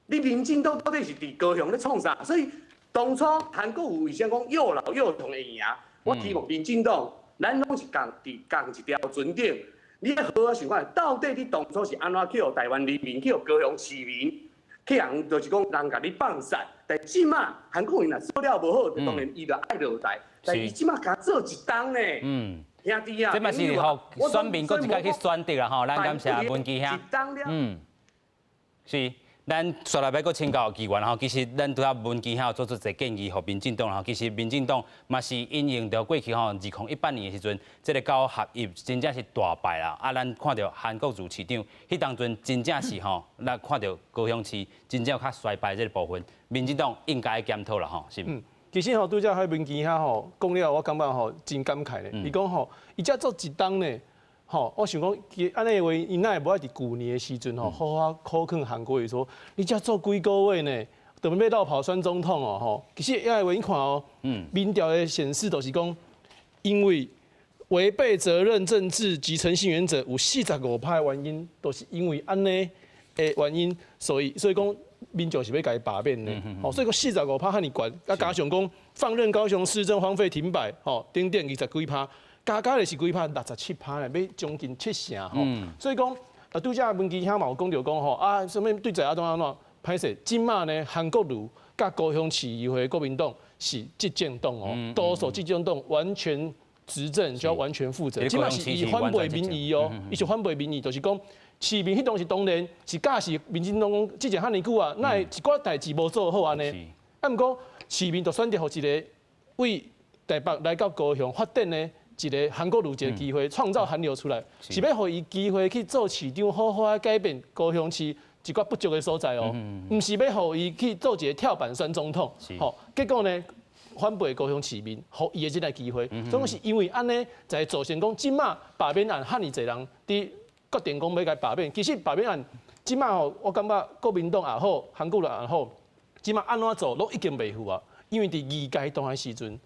你民進黨到底是佇高雄咧創啥？所以當初韓國瑜為啥講又老又窮會贏？我希望民進黨，咱攏是仝佇仝一條船頂，你愛好好想看，到底你當初是按怎去予台灣人民，去予高雄市民，去予就是講人共你放散。但這擺韓國瑜若做了無好，當然伊就愛落台。但伊這擺共做一冬呢，兄弟啊，這嘛是予選民閣一擺去選擇啦吼，咱感謝文基兄。是，咱紲來欲閣請教議員吼，其實咱拄仔文基兄做出一個建議，予民進黨吼，其實民進黨嘛是因應著過去吼，2018年的時陣，這個9合1真正是大敗啦。啊，咱看著韓國瑜市長，彼當陣真正是吼，咱看著高雄市真正較衰敗這個部分，民進黨應該檢討啦吼，是。其實吼，拄才彼文基兄吼講了，我感覺吼真感慨咧。伊講吼，伊才做一冬呢，吼，我想講，伊按呢話，伊哪會無愛佇舊年的時陣吼，好好苦勸韓國瑜說，你才做幾個月呢，就欲落跑選總統哦，吼。其實遐個話你看哦，民調的顯示都是講，因為違背責任政治及誠信原則有45趴的原因，都是因為按呢的原因，所以講。民眾是欲共伊罷免的，吼，所以講45趴遐爾懸，啊加上講放任高雄市政荒廢停擺，吼，等等20幾趴，加加咧是幾趴，67趴咧，欲將近七成吼。所以講啊，拄才文基兄嘛有講著講吼，啊，啥物對在野黨按怎歹勢，這馬呢韓國瑜佮高雄市議會國民黨是執政黨哦，多數執政黨完全執政就要完全負責，這馬是伊反背民意哦，伊是反背民意，就是講。市民彼當時當然是假是民進黨講之前遐爾久啊，哪會一寡代誌無做好按呢？啊，毋過市民就選擇予一個為台北來到高雄發展的一個韓國瑜一個機會，創造韓流出來，是欲予伊機會去做市長，好好仔改變高雄市一寡不足的所在哦，毋是欲予伊去做一個跳板選總統。吼，結果呢，反背高雄市民，予伊的這個機會，總是因為按呢，才造成講這馬罷免案遐爾濟人佇決定講欲共罷免，其實罷免案這馬吼，我感覺國民黨也好，韓國瑜也好，這馬按怎做攏已經袂赴啊。因為佇二階堂的時陣，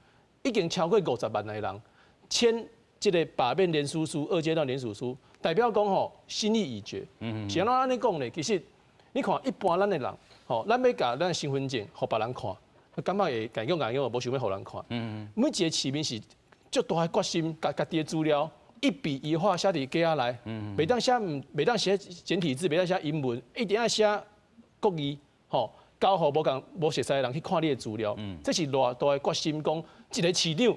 已經超過50萬的人簽這個罷免聯署書，二階段聯署書，代表講吼心意已決。是按怎按呢講咧？其實你看一般咱的人，吼，咱欲共咱身份證予別人看，感覺會共用共用，無想欲予人看。每一個市民是足大的決心，共家己的資料。一筆一畫寫佇格仔內，袂當寫毋，袂當寫簡體字，袂當寫英文，一定愛寫國語，吼，交予無仝無熟似的人去看你的資料，這是偌大的決心，講一個市長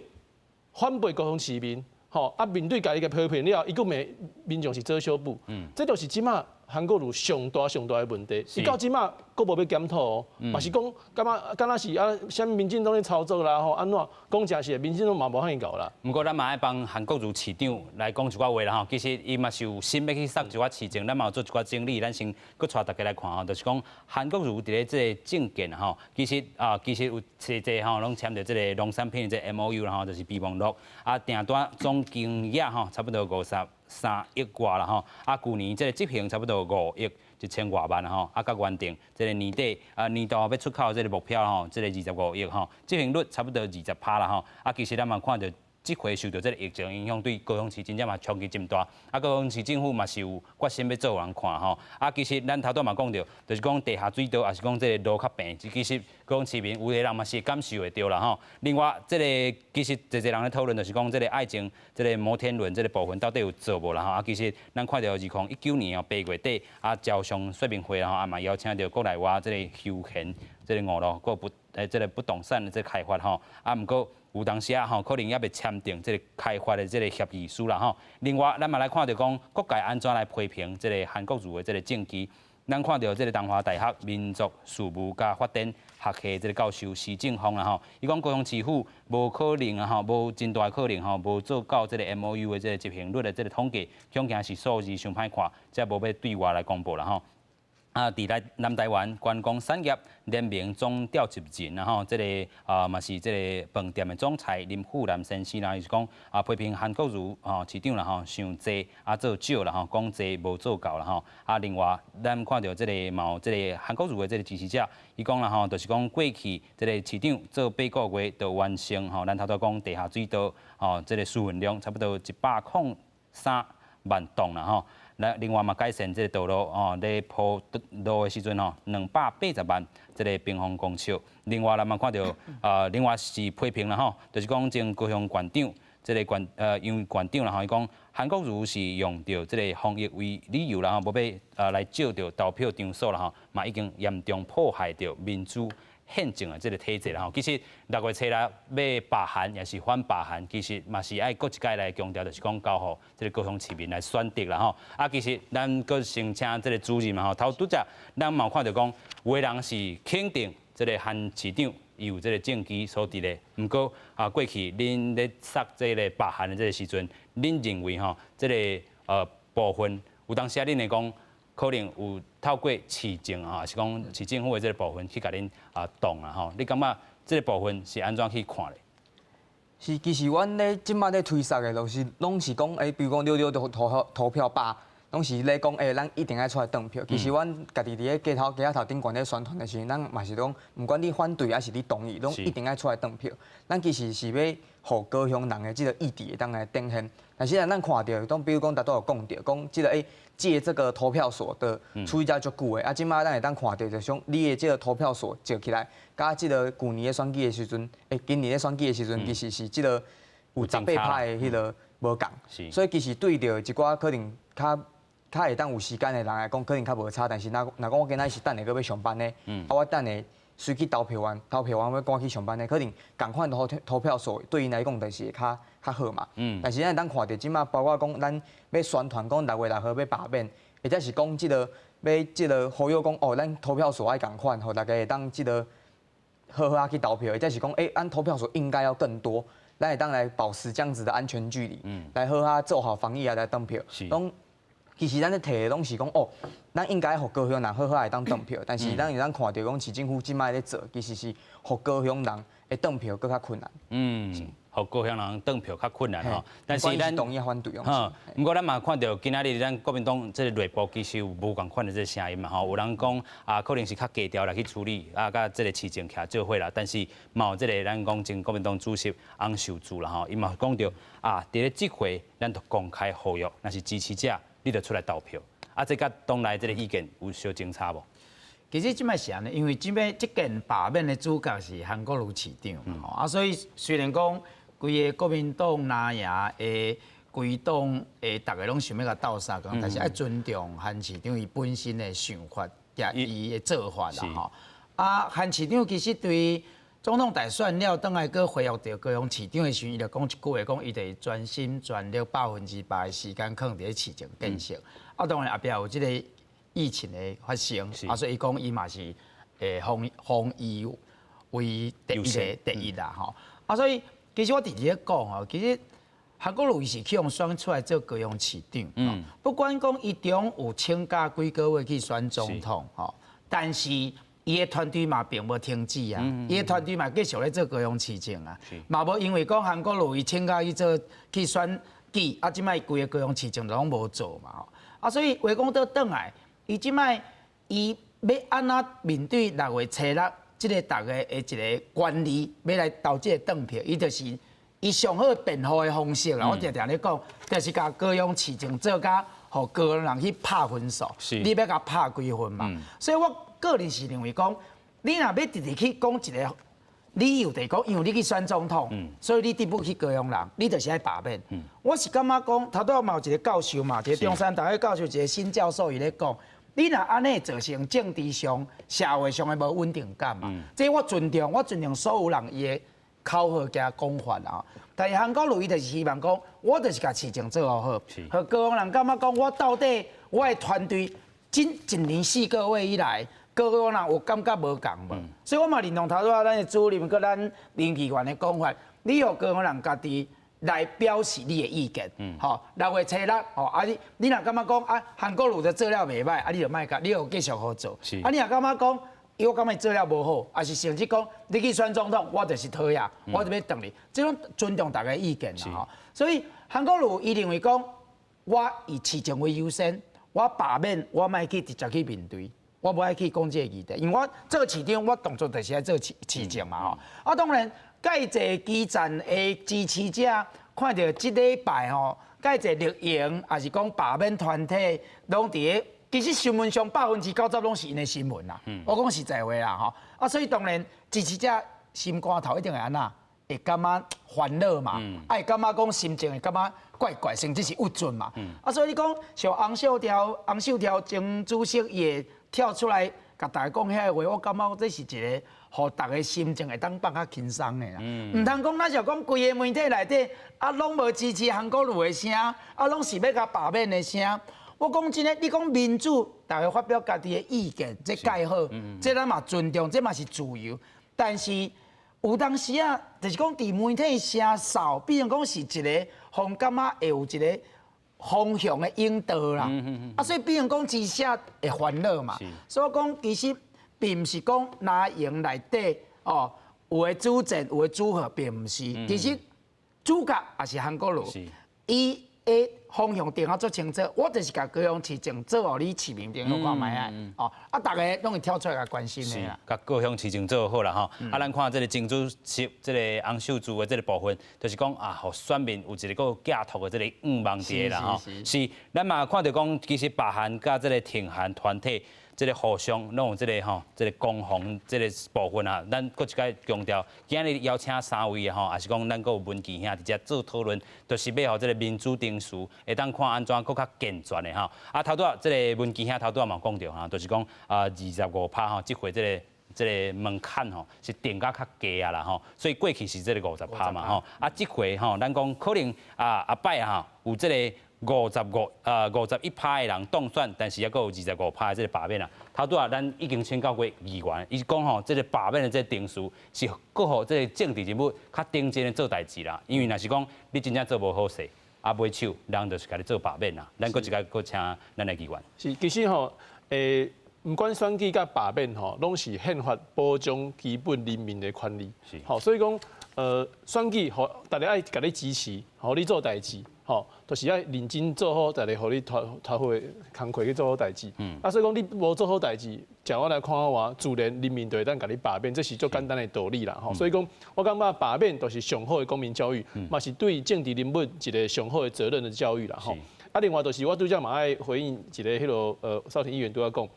反背高雄市民，吼，啊面對家己的批評了，伊閣罵民眾是做小布，這就是這馬韓國瑜上大上大的問題。伊到這馬閣無欲檢討哦，嘛是講感覺敢若是啊，啥民進黨咧操作啦吼，按怎講誠實，民進黨嘛無遐爾𠢕啦。毋過咱嘛愛幫韓國瑜市長來講一寡話啦吼。其實伊嘛是有心欲去殺一寡市政，咱嘛有做一寡整理，咱先閣帶大家來看吼，就是講韓國瑜佇咧這個政見吼，其實啊，其實有濟濟吼，攏簽著這個農產品的這 MOU 啦吼，就是備忘錄啊，訂單總金額吼，差不多53億外啦吼，啊，舊年這個執行差不多5億1000外萬吼，啊，佮原定這個年底啊年度欲出口這個目標吼，這個25億吼，執行率差不多20趴啦吼，啊，其實咱嘛看著。這回受著這個疫情影響，對高雄市真正嘛衝擊真大。啊，高雄市政府嘛是有決心欲做予人看吼。啊，其實咱頭拄嘛講著，就是講地下水道，抑是講這個路較平，其實高雄市民有的人嘛是感受會著啦吼。另外，這個其實濟濟人咧討論，就是講這個愛情，這個摩天輪這個部分到底有做無啦吼。啊，其實咱看著2019年哦8月底啊，招商說明會吼，啊嘛邀請著國內外這個休閒這個娛樂閣不這個不動產的這個開發吼。啊，毋過有當時啊吼，可能猶未簽訂這個開發的這個協議書啦吼。另外，咱嘛來看著講各界按怎來批評這個韓國瑜的這個政績。咱看著這個東華大學民族事務佮發展學系這個教授施正峰啦吼，伊講高雄市府無可能啊吼，無真大可能吼，無做到這個 MOU 的這個執行率的這個統計，恐驚是數字傷歹看，才無欲對外來公布啦吼。啊，佇來南台灣觀光產業聯盟總召集人，然後這個啊嘛是這個飯店的總裁林富南先生啦，伊是講啊批評韓國瑜吼市長啦吼，傷濟啊做少啦吼，講濟無做到啦吼。啊，另外咱看著這個嘛有這個韓國瑜的這個支持者，伊講啦吼，就是講過去這個市長做八個月就完成吼，咱頭拄講地下水道吼，這個輸運量差不多103萬噸啦吼。那另外嘛改善這個道路哦，咧鋪路的時陣吼，280萬這個平方公尺。另外咱嘛看著啊，另外是批評啦吼，就是講前高雄縣長這個縣楊縣長啦吼，伊講韓國瑜是用著這個防疫為理由啦吼，無欲來借著投票場所啦吼，嘛已經嚴重破壞著民主憲政的這個體制啦吼。其實六月初六欲罷韓，抑是反罷韓，其實嘛是愛閣一擺來強調，就是講交予這個高雄市民來選擇啦吼。啊，其實咱閣先請這個主任嘛吼，頭拄才咱嘛有看著講，有的人是肯定這個韓市長伊有這個政績所佇咧，毋過啊過去恁咧殺這個罷韓的這個時陣，恁認為吼這個部分有當時啊，恁會講可能有透過市政啊，是講市政府的這個部分去共恁啊擋啊吼？你感覺這個部分是按怎去看咧？是，其實阮咧這馬咧推捒的，就是攏是講，比如講六六投投投票罷，攏是咧講，欸，咱一定愛出來轉票。其實阮家己佇咧街頭街仔頭頂懸咧宣傳的時陣，咱嘛是講，毋管你反對還是你同意，攏一定愛出來轉票。咱其實是欲予高雄人的這個意志會當來展現。但是咱看著，當比如講，頭拄有講著，講這個欸，借這個投票所的處理遮足久的，啊，這擺咱會當看著，就像你的這個投票所借起來，佮這個舊年咧選舉的時陣，欸，今年咧選舉的時陣，其實是這個有18%的彼個無仝，所以其實對著一寡可能較較會當有時間的人來講，可能較無差。但是若若講我今仔是等下閣欲上班的，啊，我等下隨去投票完，投票完欲趕去上班的，可能仝款投票所對𪜶來講就是會較較好嘛。但是咱會當看著這擺包括講咱欲宣傳講6月6號欲罷免，或者是講這個欲這個呼籲講哦，咱投票所愛仝款，予大家會當這個好好仔去投票，或者是講欸，咱投票所應該要更多，咱會當來保持這樣子的安全距離，來好好做好防疫啊，來投票。攏其實咱咧提的攏是講哦，咱應該予高雄人好好會當投票，但是咱會當看著講市政府這擺咧做，其實是予高雄人會投票閣較困難。嗯，予高雄人投票較困難吼，但是咱同意反對。哈，毋過咱嘛看著今仔日咱國民黨這個內部其實有無仝款的這個聲音嘛吼，有人講啊，可能是較低調來去處理啊，佮這個市政徛做伙啦，但是嘛有這個咱講前國民黨主席洪秀柱啦吼，伊嘛講著啊，佇咧這回咱就公開呼籲，若是支持者，你就出來投票。啊，這佮黨內這個意見有相爭差無？其實這擺是按呢，因為這擺這件罷免的主角是韓國瑜市長嘛，啊，所以雖然講規个國民黨藍營的規黨的逐个攏想欲共鬥相共，但是愛尊重韓市長伊本身的想法佮伊的做法啦吼。啊，韓市長其實對總統大選了，轉來閣恢復著高雄市長的時陣，伊就講一句話，講伊就全心全力100%的時間囥佇咧市政建設。啊，當然後壁有這個疫情的發生，啊，所以伊講伊嘛是會防疫為第一個第一啦吼。啊，所以其實我直直咧講吼，其實韓國瑜是去予選出來做高雄市長，不管講伊中有請假幾個月去選總統吼，但是伊的團隊嘛並無停止啊，伊的團隊嘛繼續咧做高雄市政啊，嘛無因為講韓國瑜伊請假去做去選舉，啊，這擺規个高雄市政攏無做嘛吼，啊，所以話講倒轉來，伊這擺伊欲按怎面對6月初六這个逐家的一个權利，欲來投這个轉票，伊就是伊上好辯護的方式啦。我定定咧講，就是共高雄市政做甲予高雄人去拍分數，你欲共拍幾分嘛？所以我個人是認為講，你若欲直直去講一個理由，就是講，因為你去選總統，所以你對不起高雄人，你就是愛罷免。我是感覺講，頭拄嘛有一個教授嘛，一個中山大學教授，一個新教授伊咧講，你若按呢造成政治上、社會上的無穩定感嘛，這我尊重，我尊重所有人伊的口號加講法啦。但是韓國瑜伊就是希望講，我就是共市政做好，予高雄人感覺講，我到底我的團隊，這一年4個月以來，高雄人有感覺無仝無？所以我嘛認同頭拄仔咱的主任佮咱林議員的講法，你予高雄人家己來表示你的意見，吼，6月初六，吼，啊你你若感覺講啊，韓國瑜就做了袂䆀，啊你就莫共，你就繼續予做，啊你若感覺講，伊我感覺做了無好，抑是甚至講你去選總統，我就是討厭，我就欲轉你，這種尊重大家意見啦，吼。所以韓國瑜伊認為講，我以市政為優先，我罷免，我莫去直接去面對。我無愛去講這個議題，因為我做市長，我動作就是愛做市市政嘛吼。啊，當然，蓋濟基層的支持者看著這禮拜吼，蓋濟綠營，抑是講罷免團體，攏佇咧，其實新聞上90%攏是𪜶的新聞啦。我講實在話啦吼。啊，所以當然支持者心肝頭一定會按怎，會感覺煩惱嘛，啊會感覺講心情會感覺怪怪，甚至是鬱卒嘛。啊，所以你講像洪秀柱、洪秀柱前主席伊會跳出來共大家講遐个話，我感覺這是一個予逐家心情會當放較輕鬆的啦。毋通講，咱就講規个媒體內底啊，攏無支持韓國瑜的聲，啊，攏是欲共罷免的聲。我講真的，你講民主，逐家發表家己的意見，這蓋好，這咱嘛尊重，這嘛是自由。但是有當時啊，就是講佇媒體聲掃，比如講是一個，予人感覺會有一個方向的引導啦。啊，所以比如講支持者會煩惱嘛。所以我講其實並毋是講藍營內底哦，有的主戰，有的主和，並毋是。其實主角也是韓國瑜，伊的方向定啊足清楚，我就是共高雄市政做予你市民朋友看覓啊，哦，啊，逐个攏會跳出來關心的啦。共高雄市政做好啦吼，啊，咱看這個前主席這個洪秀柱的這個部分，就是講啊，予選民有一個閣寄託的這個願望佇啦吼。是，咱嘛看著講，其實罷韓佮這個挺韓團體，這個互相攏有這個吼，這個攻防這個部分啊，咱閣一擺強調，今日邀請三位的吼，也是講咱閣有文琪兄佇遮做討論，就是欲予這個民主程序會當看按怎閣較健全的吼。啊，頭拄仔這個文琪兄頭拄仔嘛講著吼，就是講啊25趴吼，這回這個門檻吼是定甲較低啊啦吼，所以過去是這個五十趴嘛吼，啊，這回吼咱講可能啊後擺吼有這個51趴的人當選，但是猶閣有25趴的這個罷免啊。頭拄仔咱已經請教過議員，伊講吼，這個罷免的這個程序是閣予這個政治人物較認真的做代誌啦。因為若是講你真正做無好勢，啊尾手人就是共你做罷免啦。咱閣一擺閣請咱的議員。是，其實吼，毋管選舉佮罷免吼，攏是憲法保障基本人民的權利。吼，所以講，選舉予大家愛共你支持，予你做代誌。吼，就是愛認真做好，大家予你托托付的工課去做好代誌。啊，所以講你無做好代誌，照我來看話，自然人民就會當共你罷免，這是足簡單的道理啦。吼，所以講，我感覺罷免就是上好的公民教育，嘛是對政治人物一個上好的責任的教育啦。吼，啊，另外就是我拄才嘛愛回應一个彼个邵婷議員拄仔講，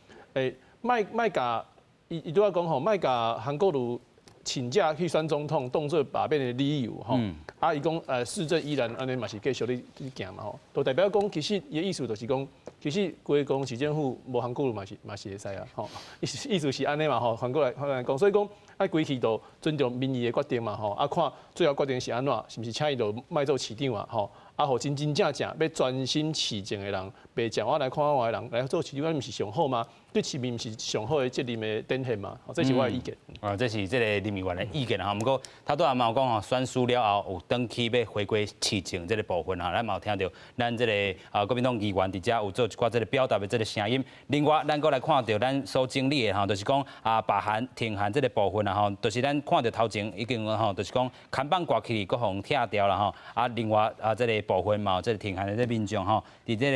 莫莫共伊伊拄仔講吼，莫共韓國瑜請假去選總統，當做罷免的理由吼。啊，伊講市政依然按呢嘛是繼續咧行嘛吼，就代表講其實伊的意思就是講，其實高雄市政府無韓國瑜嘛是會使啊，吼，意思是按呢嘛吼，反過來講，所以講愛規氣都尊重民意的決定嘛吼，啊看最後決定是按怎，是毋是請伊就莫做市長啊吼，啊予真真正正欲專心市政的人，袂食我來看我的人來做市長，毋是上好嗎？對市民毋是上好的責任的展現嘛？這是我的意見。啊，這是這個林議員的意見哈。毋過頭拄仔嘛有講吼，選輸了後有轉去欲回歸市政這個部分哈，咱嘛有聽著咱這個啊國民黨議員佇遮有做一寡這個表達的這個聲音。另外，咱閣來看著咱所整理的吼，就是講啊，罷韓挺韓這個部分啊吼，就是咱看著頭前已經吼，就是講看板掛起閣予拆掉啦吼。啊，另外啊，這個部分嘛有這個挺韓的這個民眾吼，佇這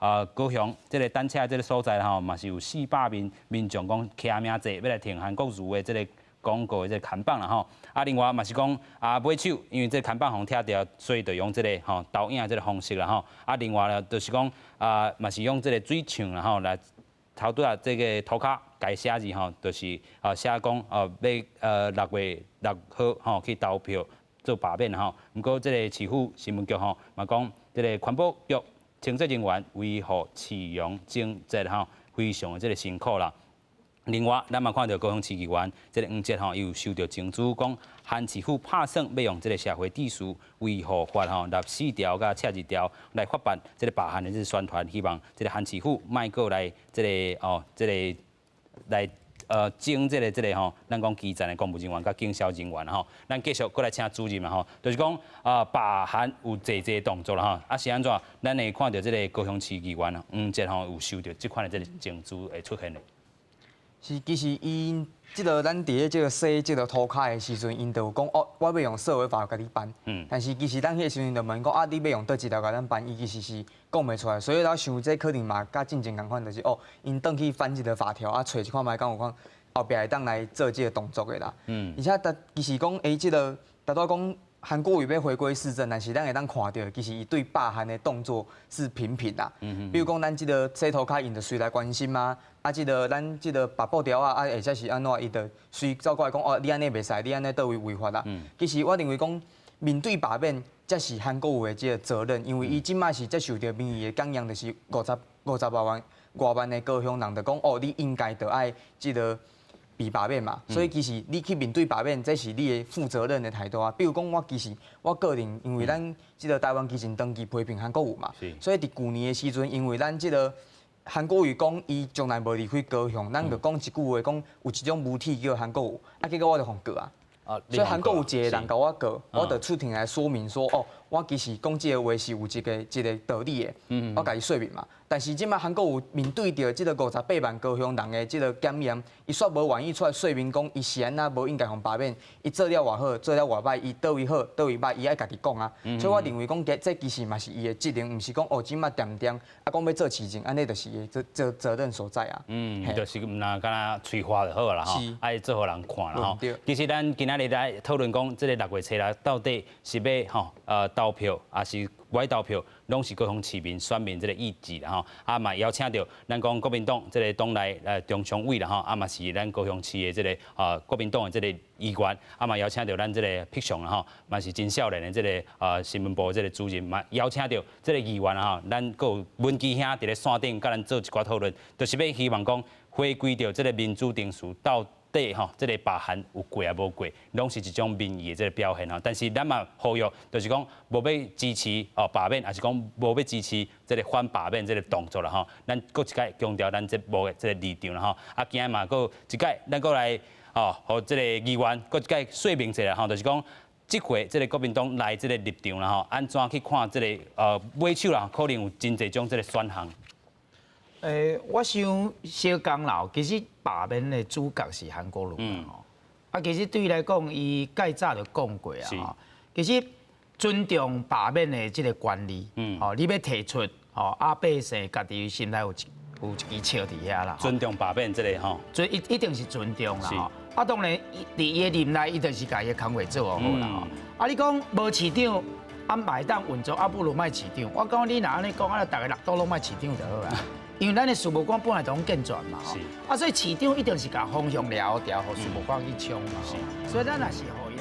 個啊高雄這個單車這個所在吼，嘛是有400名民眾講簽名者欲來挺韓國瑜的這個廣告的這個看板啦吼。啊，另外嘛是講啊，尾手因為這個看板予拆掉，所以就用這個吼投影這個方式啦吼。啊，另外呢，就是講啊，嘛是用這個水槍啦吼來頭拄仔這個塗跤共寫字吼，就是啊寫講哦欲6月6號吼去投票做罷免吼。毋過這個市府新聞局吼嘛講，這個環保局清潔人員維護市容整潔吼，非常的這個辛苦啦。另外，咱嘛看著高雄市議員這個黃捷吼，伊有收著情資講，韓市府拍算欲用這個社會秩序維護法吼，納四條佮赤二條來法辦這個罷韓的這個宣傳，希望這個韓市府莫閣來這個哦，這個來徵這個吼，咱講基層的公務人員佮警消人員吼，咱繼續閣來請主任嘛吼，就是講啊，罷韓有濟濟動作啦吼，啊是按怎？咱會看著這個高雄市議員黃捷吼有收著這款的這個情資會出現的。是，其實𪜶這个咱佇咧這個洗這个塗跤的時陣，𪜶就有講哦，我欲用社維法共你辦。但是其實咱彼个時陣就問講啊，你欲用佗一條共咱辦？伊其實是講袂出來，所以我想這可能嘛佮進前仝款，就是哦，𪜶轉去翻這個法條啊，揣一看覓敢有講後壁會當來做這個動作的啦。而且但其實講，這个頭拄仔講韓國瑜欲回歸市政，但是咱會當看著，其實伊對罷韓的動作是頻頻啦。比如講，咱這个洗塗跤，𪜶就隨來關心啊。啊，這个咱這个白布條啊，啊，或者是按怎，伊就隨走過來講，哦，你按呢袂使，你按呢佗位違法啦。其實我認為講，面對罷免，才是韓國瑜的這個責任，因為伊這擺是接受著民意的檢驗，就是50外萬外萬的高雄人就講，哦，你應該著愛這个被罷免嘛。所以其實你去面對罷免，這是你的負責任的態度啊。比如講，我其實我個人，因為咱這个台灣其實長期批評韓國瑜嘛，所以佇舊年的時陣，因為咱這个韓國瑜講伊從來無離開高雄，咱就講一句話，講有一種媒體叫韓國瑜，啊，結果我就予告啊。所以韓國有一個人共我告，我就出庭來說明說，哦，我其實講這個話是有一個道理的，我共伊說明嘛。但是這擺韓國瑜面對著這個58萬高雄人的這個檢驗，伊煞無願意出來說明講，伊是按怎無應該予罷免，伊做了偌好，做了偌歹，伊佗位好，佗位歹，伊愛家己講啊。所以我認為講，這其實嘛是伊的責任，毋是講哦，這擺恬恬啊，講欲做市政，按呢就是伊的責任所在啊。嗯，就是毋若干焦喙花就好啦吼，愛做予人看啦吼。其實咱今仔日來討論講，這個六月初六到底是欲吼投票，抑是無投票，攏是高雄市民選民這個意志啦吼。啊嘛邀請著咱講國民黨這個黨內中常委啦吼，啊嘛是咱高雄市的這個國民黨的這個議員，啊嘛邀請著咱這個痞雄啦吼，嘛是真少年的這個新聞部這個主任，嘛邀請著這個議員啦吼，咱閣有文基兄佇咧線頂佮咱做一寡討論，就是欲希望講回歸著這個民主程序到底吼，這個罷韓有過抑無過，攏是一種民意的這個表現吼。但是咱嘛呼籲，就是講無欲支持哦罷免，抑是講無欲支持這個反罷免這個動作啦吼。咱閣一擺強調咱節目的這個立場啦吼。啊，今仔嘛閣一擺，咱閣來哦，予這個議員閣一擺說明一下吼，就是講這回這個國民黨來這個立場啦吼，按怎去看這個尾手啦，可能有真濟種這個選項。我想小講啦，其實罷免的主角是韓國瑜吼。啊，其實對伊來講，伊蓋早就講過啊。其實尊重罷免的這個權利，吼，你欲提出，吼，啊，百姓家己心內有一支尺佇遐啦。尊重罷免這個吼，所以一定是尊重啦。啊，當然，佇伊的任內，伊就是共伊的工課做好啦。啊，你講無市長，啊，嘛會當運作，啊，不如莫市長。我講你若按呢講，啊，逐个六都攏莫市長就好啊。因為咱的事務官本來就攏健全嘛，啊，所以市長一定是共方向寮調，予事務官去衝嘛，所以咱也是予伊。